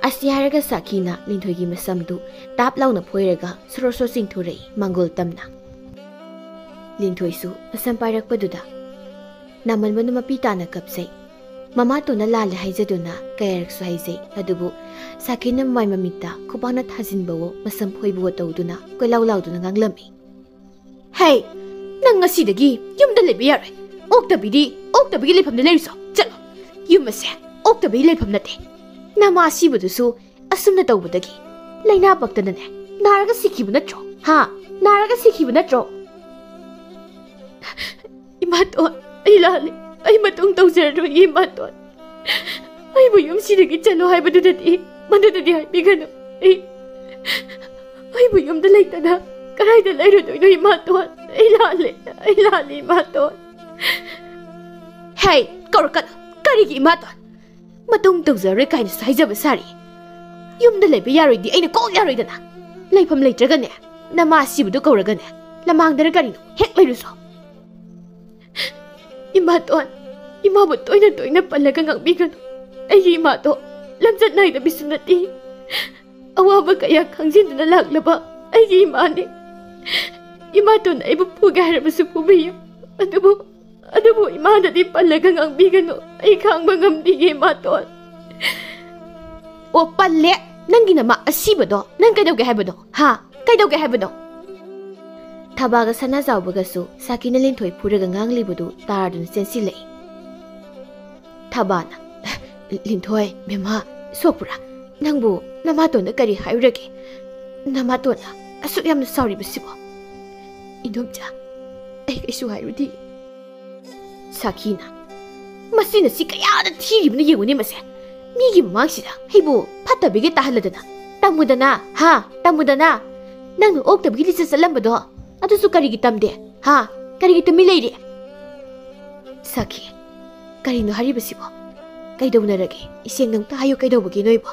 ꯑꯁꯤ ꯍꯥꯏꯔꯒ ꯁꯥꯈꯤꯅ ꯂꯤꯟꯊꯣꯏꯒꯤ ꯃꯁꯝꯗꯨ ꯇꯥꯞ ꯂꯥꯎꯅ ꯐꯣꯏꯔꯒ ꯁꯣꯔꯣ ꯁꯣꯔꯣ ꯆꯤꯡꯊꯣꯔꯛꯏ ꯃꯪꯒꯣꯜ ꯇꯝꯅ꯫ ꯂꯤꯟꯊꯣꯏꯁꯨ ꯃꯁꯝ ꯄꯥꯏꯔꯛꯄꯗꯨꯗ ꯅꯥꯃꯟꯕꯅ ꯃꯄꯤ ꯇꯥꯅ ꯀꯞꯆꯩ꯫ ꯃꯃꯥꯇꯣꯟꯅ ꯂꯥꯜꯂꯦ ꯍꯥꯏꯖꯗꯨꯅ ꯀꯌꯥꯔꯛꯁꯨ ꯍꯥꯏꯖꯩ, ꯑꯗꯨꯕꯨ ꯁꯥꯈꯤꯅ ꯃꯃꯥꯏ ꯃꯃꯤꯠꯇ ꯈꯨꯕꯥꯛꯅ ꯊꯥꯖꯤꯟꯕꯋꯣ ꯃꯁꯝ ꯐꯣꯏꯕꯋꯣ ꯇꯧꯗꯨꯅ ꯀꯣꯏꯂꯥꯎ ꯂꯥꯎꯗꯨꯅ ꯉꯥꯡꯂꯝꯃꯤ꯫ "ꯍꯦ, ꯅꯪ ꯉꯁꯤꯗꯒꯤ ꯌꯨꯝꯗ ꯂꯩꯕ ꯌꯥꯔꯣꯏ꯫ ꯑꯣꯛꯇꯕꯤꯗꯤ ꯑꯣꯛꯇꯕꯤꯒꯤ ꯂꯩꯐꯝꯗ ꯂꯩꯔꯨꯆꯣ꯫ ꯆꯠꯂꯣ꯫ ꯌꯨꯝ ꯑꯁꯦ ꯑꯣꯛꯇꯕꯤꯒꯤ ꯂꯩꯐꯝ ꯅꯠꯇꯦ꯫ ꯅꯃꯥ ꯑꯁꯤꯕꯗꯨꯁꯨ ꯑꯁꯨꯝꯅ ꯇꯧꯕꯗꯒꯤ ꯂꯥꯏꯅꯥ ꯄꯛꯇꯅꯅꯦ ꯅꯥꯔꯒ ꯁꯤꯈꯤꯕ ꯅꯠꯇ꯭ꯔꯣ? ꯍꯥ? ꯅꯥꯔꯒ ꯁꯤꯈꯤꯕ ꯅꯠꯇ꯭ꯔꯣ?" "ꯏꯃꯥꯇꯣꯟ, ꯑꯩ ꯂꯥꯜꯂꯦ꯫ ꯑꯩ ꯃꯇꯨꯡ ꯇꯧꯖꯔꯔꯣꯏꯒꯦ, ꯏꯃꯥꯇꯣꯟ꯫ ꯑꯩꯕꯨ ꯌꯨꯝꯁꯤꯗꯒꯤ ꯆꯠꯂꯣ ꯍꯥꯏꯕꯗꯨꯗꯗꯤ, ꯃꯗꯨꯗꯗꯤ ꯍꯥꯏꯕꯤꯒꯅꯨ꯫ ꯑꯩ, ꯑꯩꯕꯨ ꯌꯨꯝꯗ ꯂꯩꯇꯅ ꯀꯗꯥꯏꯗ ꯂꯩꯔꯨꯗꯣꯏꯅꯣ, ꯏꯃꯥꯇꯣꯟ? ꯑꯩ ꯂꯥꯜꯂꯦ, ꯑꯩ ꯂꯥꯜꯂꯦ, ꯏꯃꯥꯇꯣꯟ꯫" ꯍꯩ, ꯀꯧꯔꯛꯀꯅꯨ꯫ ꯀꯔꯤꯒꯤ ꯏꯃꯥꯇꯣꯟ? ꯃꯇꯨꯡ ꯇꯧꯖꯔꯣꯏ ꯀꯥꯏꯅꯁꯨ ꯍꯥꯏꯖꯕ ꯁꯥꯔꯤ꯫ ꯌꯨꯝꯗ ꯂꯩꯕ ꯌꯥꯔꯣꯏꯗꯤ ꯑꯩꯅ ꯀꯣꯛ ꯌꯥꯔꯣꯏꯗꯅ꯫ ꯂꯩꯐꯝ ꯂꯩꯇ꯭ꯔꯒꯅꯦ, ꯅꯃꯥ ꯑꯁꯤꯕꯗꯨ ꯀꯧꯔꯒꯅꯦ, ꯂꯃꯥꯡꯗꯔ ꯀꯔꯤꯅꯣ ꯍꯦꯛ ꯂꯩꯔꯨꯁꯣ꯫ ꯏꯃꯥꯇꯣꯟ, ꯏꯃꯥꯕꯨ ꯇꯣꯏꯅ ꯇꯣꯏꯅ ꯄꯜꯂꯒ ꯉꯥꯡꯕꯤꯒꯅꯨ꯫ ꯑꯩꯒꯤ ꯏꯃꯥꯗꯣ ꯂꯝꯆꯠ ꯅꯥꯏꯗꯕꯤꯁꯨ ꯅꯠꯇꯦ꯫ ꯑꯋꯥꯕ ꯀꯌꯥ ꯈꯪꯖꯤꯟꯗꯨꯅ ꯂꯥꯛꯂꯕ ꯑꯩꯒꯤ ꯏꯃꯥꯅꯤ꯫ ꯏꯃꯥꯇꯣꯟꯅ ꯑꯩꯕꯨ ꯐꯨꯒꯦ ꯍꯥꯏꯔꯕꯁꯨ ꯐꯨꯕꯤꯌꯨ, ꯑꯗꯨꯕꯨ, ꯑꯗꯨꯕꯨ ꯏꯃꯥꯅꯗꯤ ꯄꯜꯂꯒ ꯉꯥꯡꯕꯤꯒꯅꯨ꯫ ꯑꯩ ꯈꯥꯡꯕ ꯉꯝꯗꯤꯌꯦ, ꯏꯃꯥꯇꯣꯟ꯫ ꯑꯣ, ꯄꯜꯂꯦ꯫ ꯅꯪꯒꯤ ꯅꯃꯥ ꯑꯁꯤꯕꯗꯣ ꯅꯪ ꯀꯩꯗꯧꯒꯦ ꯍꯥꯏꯕꯅꯣ? ꯍꯥ? ꯀꯩꯗꯧꯒꯦ ꯍꯥꯏꯕꯅꯣ? ꯊꯕꯥꯒ ꯁꯅꯥꯖꯥꯎꯕꯒꯁꯨ ꯁꯥꯈꯤꯅ ꯂꯤꯟꯊꯣꯏ ꯐꯨꯔꯒ ꯉꯥꯡꯂꯤꯕꯗꯨ ꯇꯥꯔꯗꯨꯅ ꯆꯦꯟꯁꯤꯜꯂꯛꯏ꯫ ꯊꯕꯥꯅ, "ꯂꯤꯟꯊꯣꯏ, ꯕꯦꯝꯃ, ꯁꯣꯛꯄ꯭ꯔꯥ? ꯅꯪꯕꯨ ꯅꯃꯥꯇꯣꯟꯅ ꯀꯔꯤ ꯍꯥꯏꯔꯨꯔꯒꯦ? ꯅꯃꯥꯇꯣꯟꯅ ꯑꯁꯨꯛ ꯌꯥꯝꯅ ꯁꯥꯎꯔꯤꯕꯁꯤꯕꯣ?" "ꯏꯟꯗꯣꯝꯆꯥ, ꯑꯩ ꯀꯩꯁꯨ ꯍꯥꯏꯔꯨꯗꯦ꯫" ꯁꯥꯈꯤꯅ, "ꯃꯁꯤꯅ ꯁꯤ ꯀꯌꯥꯗ ꯊꯤꯔꯤꯕꯅ ꯌꯦꯡꯉꯨꯅꯦ ꯃꯁꯦ꯫ ꯃꯤꯒꯤ ꯃꯃꯥꯡꯁꯤꯗ ꯑꯩꯕꯨ ꯐꯠꯇꯕꯤꯒ ꯇꯥꯍꯜꯂꯗꯅ꯫ ꯇꯝꯃꯨꯗꯅ, ꯍꯥ? ꯇꯝꯃꯨꯗꯅ꯫ ꯅꯪꯅ ꯑꯣꯛꯇꯕꯒꯤ ꯂꯤꯆꯠ ꯆꯠꯂꯝꯕꯗꯣ, ꯑꯗꯨꯁꯨ ꯀꯔꯤꯒꯤ ꯇꯝꯗꯦ? ꯍꯥ? ꯀꯔꯤꯒꯤ ꯇꯨꯃꯤꯟ ꯂꯩꯔꯤ?" ꯁꯥꯈꯤ, "ꯀꯔꯤꯅꯣ ꯍꯥꯏꯔꯤꯕꯁꯤꯕꯣ? ꯀꯩꯗꯧꯅꯔꯒꯦ? ꯏꯁꯦꯡꯅ ꯑꯝꯇ ꯍꯥꯏꯌꯨ, ꯀꯩꯗꯧꯕꯒꯤ ꯅꯣꯏꯕꯣ?"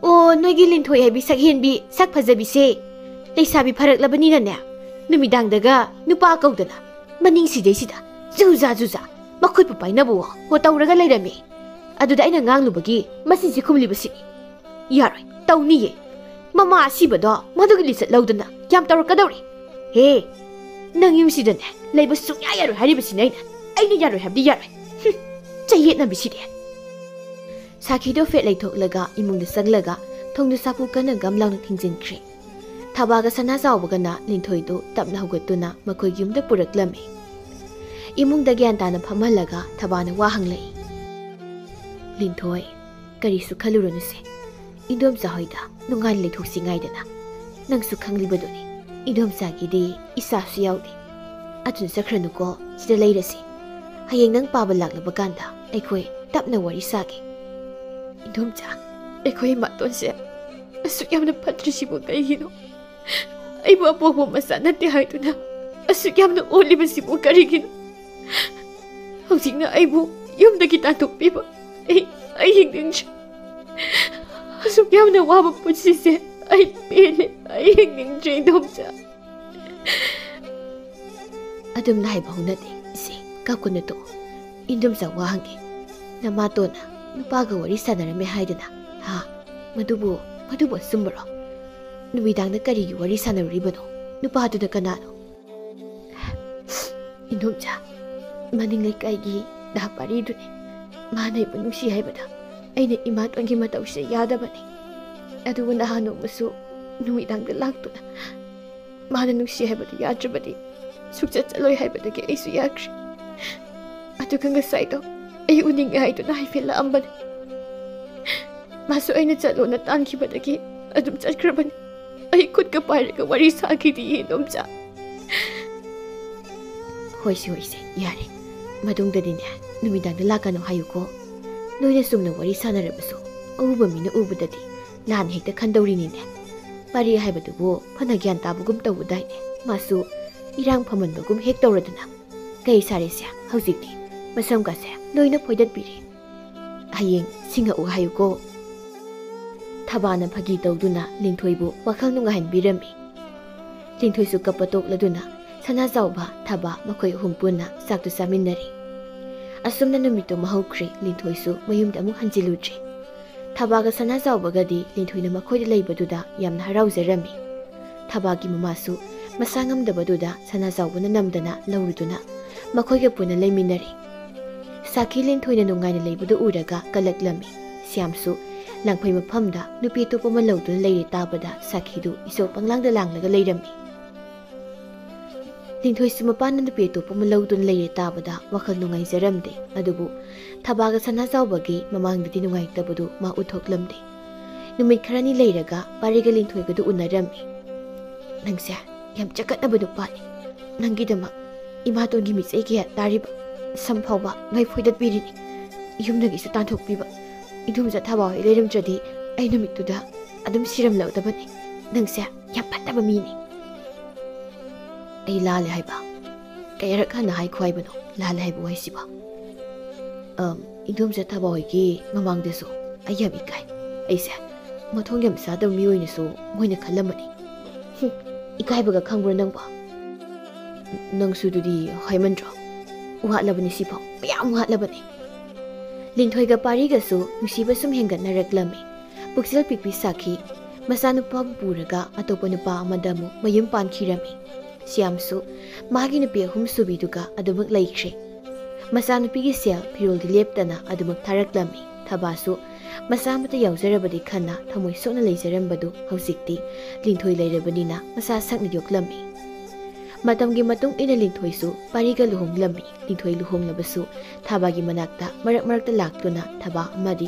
"ꯑꯣ, ꯅꯣꯏꯒꯤ ꯂꯤꯟꯊꯣꯏ ꯍꯥꯏꯕꯤ ꯁꯛꯍꯦꯟꯕꯤ, ꯁꯛ ꯐꯖꯕꯤꯁꯦ꯫ ꯂꯩꯁꯥꯕꯤ ꯐꯔꯛꯂꯕꯅꯤꯅꯅꯦ, ꯅꯨꯃꯤꯗꯥꯡꯗꯒ ꯅꯨꯄꯥ ꯀꯧꯗꯅ ꯃꯅꯤꯡ ꯁꯤꯗꯩꯁꯤꯗ ꯖꯨꯖꯥ ꯖꯨꯖꯥ ꯃꯈꯨꯠꯄꯨ ꯄꯥꯏꯅꯕꯋꯣ ꯍꯣ ꯇꯧꯔꯒ ꯂꯩꯔꯝꯃꯤ꯫ ꯑꯗꯨꯗ ꯑꯩꯅ ꯉꯥꯡꯂꯨꯕꯒꯤ ꯃꯁꯤꯁꯦ ꯈꯨꯝꯂꯤꯕꯁꯤꯅꯤ꯫ ꯌꯥꯔꯣꯏ, ꯇꯧꯅꯤꯌꯦ꯫ ꯃꯃꯥ ꯑꯁꯤꯕꯗꯣ ꯃꯗꯨꯒꯤ ꯂꯤꯆꯠ ꯂꯧꯗꯅ ꯌꯥꯝ ꯇꯧꯔꯛꯀꯗꯧꯔꯤ꯫ ꯍꯦ, ꯅꯪ ꯌꯨꯝꯁꯤꯗꯅꯦ ꯂꯩꯕ ꯁꯨꯡꯌꯥ ꯌꯥꯔꯣꯏ ꯍꯥꯏꯔꯤꯕꯁꯤꯅꯦ ꯑꯩꯅ꯫ ꯑꯩꯅ ꯌꯥꯔꯣꯏ ꯍꯥꯏꯕꯗꯤ ꯌꯥꯔꯣꯏ꯫ ꯍꯨꯝ, ꯆꯌꯦꯠꯅꯕꯤꯁꯤꯗꯤ꯫" ꯁꯥꯈꯤꯗꯣ ꯐꯦꯠ ꯂꯩꯊꯣꯛꯂꯒ ꯏꯃꯨꯡꯗ ꯆꯪꯂꯒ ꯊꯣꯡꯗꯨ ꯁꯥꯄꯨ ꯀꯟꯅ ꯒꯝ ꯂꯥꯎꯅ ꯊꯤꯡꯖꯤꯟꯈ꯭ꯔꯦ꯫ ꯊꯕꯥꯒ ꯁꯅꯥ ꯆꯥꯎꯕꯒꯅ ꯂꯤꯟꯊꯣꯏꯗꯨ ꯇꯞꯅ ꯍꯧꯒꯠꯇꯨꯅ ꯃꯈꯣꯏꯒꯤ ꯌꯨꯝꯗ ꯄꯨꯔꯛꯂꯝꯃꯤ꯫ ꯏꯃꯨꯡꯗ ꯒ꯭ꯌꯥꯟ ꯇꯥꯅ ꯐꯝꯍꯜꯂꯒ ꯊꯕꯥꯅ ꯋꯥ ꯍꯪꯂꯛꯏ꯫ "ꯂꯤꯟꯊꯣꯏ, ꯀꯔꯤꯁꯨ ꯈꯜꯂꯨꯔꯅꯨꯁꯦ꯫ ꯏꯟꯗꯣꯝꯆꯥ ꯍꯣꯏꯗ ꯅꯨꯡꯉꯥꯏꯅ ꯂꯩꯊꯣꯛꯁꯤ ꯉꯥꯏꯗꯅ꯫ ꯅꯪꯁꯨ ꯈꯪꯂꯤꯕꯗꯨꯅꯤ, ꯏꯟꯗꯣꯝꯆꯥꯒꯤꯗꯤ ꯏꯆꯥꯁꯨ ꯌꯥꯎꯗꯦ꯫ ꯑꯗꯨꯅ ꯆꯠꯈ꯭ꯔꯅꯨꯀꯣ, ꯁꯤꯗ ꯂꯩꯔꯁꯤ꯫ ꯍꯌꯦꯡ ꯅꯪ ꯄꯥꯕ ꯂꯥꯛꯂꯕ ꯀꯥꯟꯗ ꯑꯩꯈꯣꯏ ꯇꯞꯅ ꯋꯥꯔꯤ ꯁꯥꯒꯦ꯫" "ꯏꯟꯗꯣꯝꯆꯥ, ꯑꯩꯈꯣꯏ ꯏꯃꯥꯇꯣꯟꯁꯦ ꯑꯁꯨꯛ ꯌꯥꯝꯅ ꯐꯠꯇ꯭ꯔꯤꯁꯤꯕꯨ ꯀꯩꯒꯤꯅꯣ? ꯑꯩꯕꯨ ꯑꯄꯣꯛꯄ ꯃꯆꯥ ꯅꯠꯇꯦ ꯍꯥꯏꯗꯨꯅ ꯑꯁꯨꯛ ꯌꯥꯝꯅ ꯑꯣꯠꯂꯤꯕꯁꯤꯕꯨ ꯀꯔꯤꯒꯤꯅꯣ? ꯍꯧꯖꯤꯛꯅ ꯑꯩꯕꯨ ꯌꯨꯝꯗꯒꯤ ꯇꯥꯟꯊꯣꯛꯄꯤꯕ꯫ ꯑꯩ ꯑꯩ ꯍꯤꯡꯅꯤꯡꯗ꯭ꯔꯦ꯫ ꯑꯁꯨꯛ ꯌꯥꯝꯅ ꯋꯥꯕ ꯄꯨꯟꯁꯤꯁꯦ ꯑꯩ ꯄꯦꯜꯂꯦ꯫ ꯑꯩ ꯍꯤꯡꯅꯤꯡꯗ꯭ꯔꯦ, ꯏꯟꯗꯣꯝꯆꯥ꯫ ꯑꯗꯨꯝꯅ ꯍꯥꯏꯕ ꯍꯧꯅꯗꯦ꯫ ꯏꯆꯦ, ꯀꯞꯀꯅꯨ, ꯇꯣꯛꯑꯣ꯫ ꯏꯟꯗꯣꯝꯆꯥ, ꯋꯥ ꯍꯪꯒꯦ꯫ ꯅꯃꯥꯇꯣꯟꯅ ꯅꯨꯄꯥꯒ ꯋꯥꯔꯤ ꯁꯥꯟꯅꯔꯝꯃꯦ ꯍꯥꯏꯗꯅ? ꯍꯥ? ꯃꯗꯨꯕꯨ ꯃꯗꯨꯕꯨ ꯑꯆꯨꯝꯕꯔꯣ? ꯅꯨꯃꯤꯗꯥꯡꯗ ꯀꯔꯤꯒꯤ ꯋꯥꯔꯤ ꯁꯥꯟꯅꯔꯨꯔꯤꯕꯅꯣ? ꯅꯨꯄꯥꯗꯨꯅ ꯀꯅꯥꯅꯣ? ꯏꯟꯗꯣꯝꯆꯥ, ꯃꯅꯤꯡ ꯂꯩꯀꯥꯏꯒꯤ ꯗꯥ ꯄꯥꯔꯤꯗꯨꯅꯤ꯫ ꯃꯥꯅ ꯑꯩꯕꯨ ꯅꯨꯡꯁꯤ ꯍꯥꯏꯕꯗ ꯑꯩꯅ ꯏꯃꯥꯇꯣꯟꯒꯤ ꯃꯇꯧꯁꯦ ꯌꯥꯗꯕꯅꯤ꯫ ꯑꯗꯨꯕꯨ ꯅꯍꯥꯟ ꯅꯣꯡꯃꯁꯨ ꯅꯨꯃꯤꯗꯥꯡꯗ ꯂꯥꯛꯇꯨꯅ ꯃꯥꯅ ꯅꯨꯡꯁꯤ ꯍꯥꯏꯕꯗꯨ ꯌꯥꯗ꯭ꯔꯕꯗꯤ ꯁꯨꯛꯆꯠ ꯆꯠꯂꯣꯏ ꯍꯥꯏꯕꯗꯒꯤ ꯑꯩꯁꯨ ꯌꯥꯈ꯭ꯔꯦ꯫ ꯑꯗꯨꯒ ꯉꯁꯥꯏꯗꯣ ꯑꯩ ꯎꯅꯤꯡꯉꯦ ꯍꯥꯏꯗꯨꯅ ꯍꯥꯏꯐꯦꯠ ꯂꯥꯛꯑꯝꯕꯅꯤ꯫ ꯃꯥꯁꯨ ꯑꯩꯅ ꯆꯠꯂꯣꯅ ꯇꯥꯟꯈꯤꯕꯗꯒꯤ ꯑꯗꯨꯝ ꯆꯠꯈ꯭ꯔꯕꯅꯤ꯫ ꯑꯩ ꯈꯨꯠꯀ ꯄꯥꯏꯔꯒ ꯋꯥꯔꯤ ꯁꯥꯈꯤꯗꯤꯌꯦ, ꯏꯟꯗꯣꯝꯆꯥ꯫ ꯍꯣꯏꯁꯦ, ꯍꯣꯏꯁꯦ, ꯌꯥꯔꯦ꯫ ꯃꯇꯨꯡꯗꯗꯤꯅꯦ, ꯅꯨꯃꯤꯗꯥꯡꯗ ꯂꯥꯛꯀꯅꯨ ꯍꯥꯏꯌꯨꯀꯣ꯫ ꯅꯣꯏꯅ ꯆꯨꯝꯅ ꯋꯥꯔꯤ ꯁꯥꯟꯅꯔꯕꯁꯨ ꯑꯎꯕ ꯃꯤꯅ ꯎꯕꯗꯗꯤ ꯂꯥꯟꯅ ꯍꯦꯛꯇ ꯈꯟꯗꯧꯔꯤꯅꯤꯅꯦ꯫ ꯄꯥꯔꯤ ꯍꯥꯏꯕꯗꯨꯕꯨ ꯐꯅ ꯒ꯭ꯌꯥꯟ ꯇꯥꯕꯒꯨꯝ ꯇꯧꯕꯗꯥꯏꯅꯦ꯫ ꯃꯥꯁꯨ ꯏꯔꯥꯡ ꯐꯃꯟꯕꯒꯨꯝ ꯍꯦꯛ ꯇꯧꯔꯗꯅ꯫ ꯀꯩ ꯁꯥꯔꯦꯁꯦ, ꯍꯧꯖꯤꯛꯇꯤ ꯃꯁꯝꯒꯁꯦ ꯂꯣꯏꯅ ꯐꯣꯏꯗꯠꯄꯤꯔꯦ꯫ ꯍꯌꯦꯡ ꯁꯤꯡꯉꯛꯎ ꯍꯥꯏꯌꯨꯀꯣ꯫ ꯊꯕꯥꯅ ꯐꯥꯒꯤ ꯇꯧꯗꯨꯅ ꯂꯤꯟꯊꯣꯏꯕꯨ ꯋꯥꯈꯜ ꯅꯨꯡꯉꯥꯏꯍꯟꯕꯤꯔꯝꯃꯤ꯫ ꯂꯤꯟꯊꯣꯏꯁꯨ ꯀꯞꯄ ꯇꯣꯛꯂꯗꯨꯅ ꯁꯅꯥꯖꯥꯎꯕ, ꯊꯕꯥ ꯃꯈꯣꯏ ꯑꯍꯨꯝ ꯄꯨꯟꯅ ꯆꯥꯛꯇꯨ ꯆꯥꯃꯤꯟꯅꯔꯤ꯫ ꯑꯁꯨꯝꯅ ꯅꯨꯃꯤꯠꯇꯨ ꯃꯍꯧꯈ꯭ꯔꯦ꯫ ꯂꯤꯟꯊꯣꯏꯁꯨ ꯃꯌꯨꯝꯗ ꯑꯃꯨꯛ ꯍꯟꯖꯤꯜꯂꯨꯗ꯭ꯔꯦ꯫ ꯊꯕꯥꯒ ꯁꯅꯥꯖꯥꯎꯕꯒꯗꯤ ꯂꯤꯟꯊꯣꯏꯅ ꯃꯈꯣꯏꯗ ꯂꯩꯕꯗꯨꯗ ꯌꯥꯝꯅ ꯍꯔꯥꯎꯖꯔꯝꯃꯤ꯫ ꯊꯕꯥꯒꯤ ꯃꯃꯥꯁꯨ ꯃꯁꯥ ꯉꯝꯗꯕꯗꯨꯗ ꯁꯅꯥꯖꯥꯎꯕꯅ ꯅꯝꯗꯅ ꯂꯧꯔꯨꯗꯨꯅ ꯃꯈꯣꯏꯒ ꯄꯨꯟꯅ ꯂꯩꯃꯤꯟꯅꯔꯦ꯫ ꯁꯥꯈꯤ ꯂꯤꯟꯊꯣꯏꯅ ꯅꯨꯡꯉꯥꯏꯅ ꯂꯩꯕꯗꯨ ꯎꯔꯒ ꯀꯜꯂꯛꯂꯝꯃꯤ꯫ ꯁ꯭ꯌꯥꯝꯁꯨ ꯂꯥꯡꯐꯩ ꯃꯐꯝꯗ ꯅꯨꯄꯤ ꯑꯇꯣꯞꯄ ꯑꯃ ꯂꯧꯗꯨꯅ ꯂꯩꯔꯦ ꯇꯥꯕꯗ ꯁꯥꯈꯤꯗꯨ ꯏꯁꯧ ꯄꯪꯂꯥꯡꯗ ꯂꯥꯡꯂꯒ ꯂꯩꯔꯝꯃꯤ꯫ ꯂꯤꯟꯊꯣꯏꯁꯨ ꯃꯄꯥꯅ ꯅꯨꯄꯤ ꯑꯇꯣꯞꯄ ꯑꯃ ꯂꯧꯗꯨꯅ ꯂꯩꯔꯦ ꯇꯥꯕꯗ ꯋꯥꯈꯜ ꯅꯨꯡꯉꯥꯏꯖꯔꯝꯗꯦ꯫ ꯑꯗꯨꯕꯨ ꯊꯕꯥꯒ ꯁꯅꯥꯖꯥꯎꯕꯒꯤ ꯃꯃꯥꯡꯗꯗꯤ ꯅꯨꯡꯉꯥꯏꯇꯕꯗꯨ ꯃꯥ ꯎꯠꯊꯣꯛꯂꯝꯗꯦ꯫ ꯅꯨꯃꯤꯠ ꯈꯔꯅꯤ ꯂꯩꯔꯒ ꯄꯥꯔꯤꯒ ꯂꯤꯟꯊꯣꯏꯒꯗꯨ ꯎꯅꯔꯝꯃꯤ꯫ "ꯅꯪꯁꯦ ꯌꯥꯝ ꯆꯀꯠꯅꯕ ꯅꯨꯄꯥꯅꯤ꯫ ꯅꯪꯒꯤꯗꯃꯛ ꯏꯃꯥꯇꯣꯟꯒꯤ ꯃꯤꯆꯩ ꯀꯌꯥ ꯇꯥꯔꯤꯕ, ꯁꯝ ꯐꯥꯎꯕ ꯃꯩ ꯐꯣꯏꯗꯠꯄꯤꯔꯤꯅꯤ꯫ ꯌꯨꯝꯗꯒꯤꯁꯨ ꯇꯥꯟꯊꯣꯛꯄꯤꯕ꯫ ꯏꯟꯗꯣꯝꯆꯥ ꯊꯕꯥ ꯍꯣꯏ ꯂꯩꯔꯝꯗ꯭ꯔꯗꯤ ꯑꯩ ꯅꯨꯃꯤꯠꯇꯨꯗ ꯑꯗꯨꯝ ꯁꯤꯔꯝꯂꯗꯕꯅꯤ꯫ ꯅꯪꯁꯦ ꯌꯥꯝ ꯐꯠꯇꯕ ꯃꯤꯅꯤ꯫" "ꯑꯩ ꯂꯥꯜꯂꯦ ꯍꯥꯏꯕ?" ꯀꯌꯥꯔꯛ ꯍꯟꯅ ꯍꯥꯏꯈꯣ ꯍꯥꯏꯕꯅꯣ ꯂꯥꯜꯂꯦ ꯍꯥꯏꯕ ꯋꯥꯍꯩꯁꯤꯕꯣ? ꯑꯝ, ꯏꯗꯣꯝꯆꯥ ꯊꯕꯥ ꯍꯣꯏꯒꯤ ꯃꯃꯥꯡꯗꯁꯨ ꯑꯩ ꯌꯥꯝ ꯏꯀꯥꯏ꯫ ꯑꯩꯁꯦ ꯃꯊꯣꯡ ꯌꯥꯝ ꯆꯥꯗꯕ ꯃꯤ ꯑꯣꯏꯅꯁꯨ ꯃꯣꯏꯅ ꯈꯜꯂꯝꯃꯅꯤ꯫ ꯍꯨꯝ, ꯏꯀꯥꯏꯕꯒ ꯈꯪꯕ꯭ꯔꯣ ꯅꯪꯕꯣ? ꯅꯪꯁꯨ ꯑꯗꯨꯗꯤ ꯍꯥꯏꯃꯟꯗ꯭ꯔꯣ? ꯋꯥꯠꯂꯕꯅꯤ ꯁꯤꯐꯥꯎ, ꯃꯌꯥꯝ ꯋꯥꯠꯂꯕꯅꯤ꯫ ꯂꯤꯟꯊꯣꯏꯒ ꯄꯥꯔꯤꯒꯁꯨ ꯅꯨꯡꯁꯤꯕ ꯁꯨꯝ ꯍꯦꯟꯒꯠꯅꯔꯛꯂꯝꯃꯤ꯫ ꯄꯨꯛꯆꯦꯜ ꯄꯤꯛꯄꯤ ꯁꯥꯈꯤ꯫ ꯃꯆꯥꯅꯨꯄꯥꯕꯨ ꯄꯨꯔꯒ ꯑꯇꯣꯞꯄ ꯅꯨꯄꯥ ꯑꯃꯗ ꯑꯃꯨꯛ ꯃꯌꯨꯝ ꯄꯥꯟꯈꯤꯔꯝꯃꯤ꯫ ꯁ꯭ꯌꯥꯝꯁꯨ ꯃꯥꯒꯤ ꯅꯨꯄꯤ ꯑꯍꯨꯝ ꯁꯨꯕꯤꯗꯨꯒ ꯑꯗꯨꯃꯛ ꯂꯩꯈ꯭ꯔꯦ꯫ ꯃꯆꯥꯅꯨꯄꯤꯒꯤ ꯁꯦꯜ ꯐꯤꯔꯣꯜꯗꯤ ꯂꯦꯞꯇꯅ ꯑꯗꯨꯃꯛ ꯊꯥꯔꯛꯂꯝꯃꯤ꯫ ꯊꯕꯥꯁꯨ ꯃꯆꯥ ꯑꯃꯠꯇ ꯌꯥꯎꯖꯔꯕꯗꯤ ꯈꯟꯅ ꯊꯃꯣꯏ ꯁꯣꯛꯅ ꯂꯩꯖꯔꯝꯕꯗꯨ ꯍꯧꯖꯤꯛꯇꯤ ꯂꯤꯟꯊꯣꯏ ꯂꯩꯔꯕꯅꯤꯅ ꯃꯆꯥ ꯁꯛꯅ ꯌꯣꯛꯂꯝꯃꯤ꯫ ꯃꯇꯝꯒꯤ ꯃꯇꯨꯡ ꯏꯟꯅ ꯂꯤꯟꯊꯣꯏꯁꯨ ꯄꯥꯔꯤꯒ ꯂꯨꯍꯣꯡꯂꯝꯃꯤ꯫ ꯂꯤꯟꯊꯣꯏ ꯂꯨꯍꯣꯡꯂꯕꯁꯨ ꯊꯕꯥꯒꯤ ꯃꯅꯥꯛꯇ ꯃꯔꯛ ꯃꯔꯛꯇ ꯂꯥꯛꯇꯨꯅ ꯊꯕꯥ ꯑꯃꯗꯤ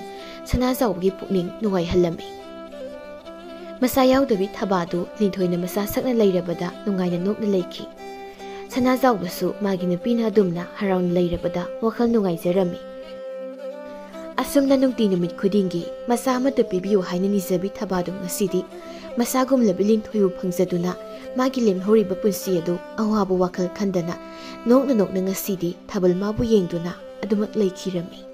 ꯁꯅꯥꯖꯥꯎꯕꯒꯤ ꯄꯨꯛꯅꯤꯡ ꯅꯨꯡꯉꯥꯏꯍꯜꯂꯝꯃꯤ꯫ ꯃꯆꯥ ꯌꯥꯎꯗꯕꯤ ꯊꯕꯥꯗꯨ ꯂꯤꯟꯊꯣꯏꯅ ꯃꯆꯥ ꯁꯛꯅ ꯂꯩꯔꯕꯗ ꯅꯨꯡꯉꯥꯏꯅ ꯅꯣꯛꯅ ꯂꯩꯈꯤ꯫ ꯁꯅꯥꯖꯥꯎꯕꯁꯨ ꯃꯥꯒꯤ ꯅꯨꯄꯤꯅ ꯑꯗꯨꯝꯅ ꯍꯔꯥꯎꯅ ꯂꯩꯔꯕꯗ ꯋꯥꯈꯜ ꯅꯨꯡꯉꯥꯏꯖꯔꯝꯃꯤ꯫ ꯑꯁꯨꯝꯅ ꯅꯨꯡꯇꯤ ꯅꯨꯃꯤꯠ ꯈꯨꯗꯤꯡꯒꯤ ꯃꯆꯥ ꯑꯃꯠꯇ ꯄꯤꯕꯤꯌꯨ ꯍꯥꯏꯅ ꯅꯤꯖꯕꯤ ꯊꯕꯥꯗꯨ ꯉꯁꯤꯗꯤ ꯃꯆꯥꯒꯨꯝꯂꯕꯤ ꯂꯤꯟꯊꯣꯏꯕꯨ ꯐꯪꯖꯗꯨꯅ ꯃꯥꯒꯤ ꯂꯦꯝꯍꯧꯔꯤꯕ ꯄꯨꯟꯁꯤ ꯑꯗꯨ ꯑꯋꯥꯕ ꯋꯥꯈꯜ ꯈꯟꯗꯅ ꯅꯣꯛꯅ ꯅꯣꯛꯅ ꯉꯁꯤꯗꯤ ꯊꯥꯕꯜ ꯃꯥꯕꯨ ꯌꯦꯡꯗꯨꯅ ꯑꯗꯨꯃꯛ ꯂꯩꯈꯤꯔꯝꯃꯤ꯫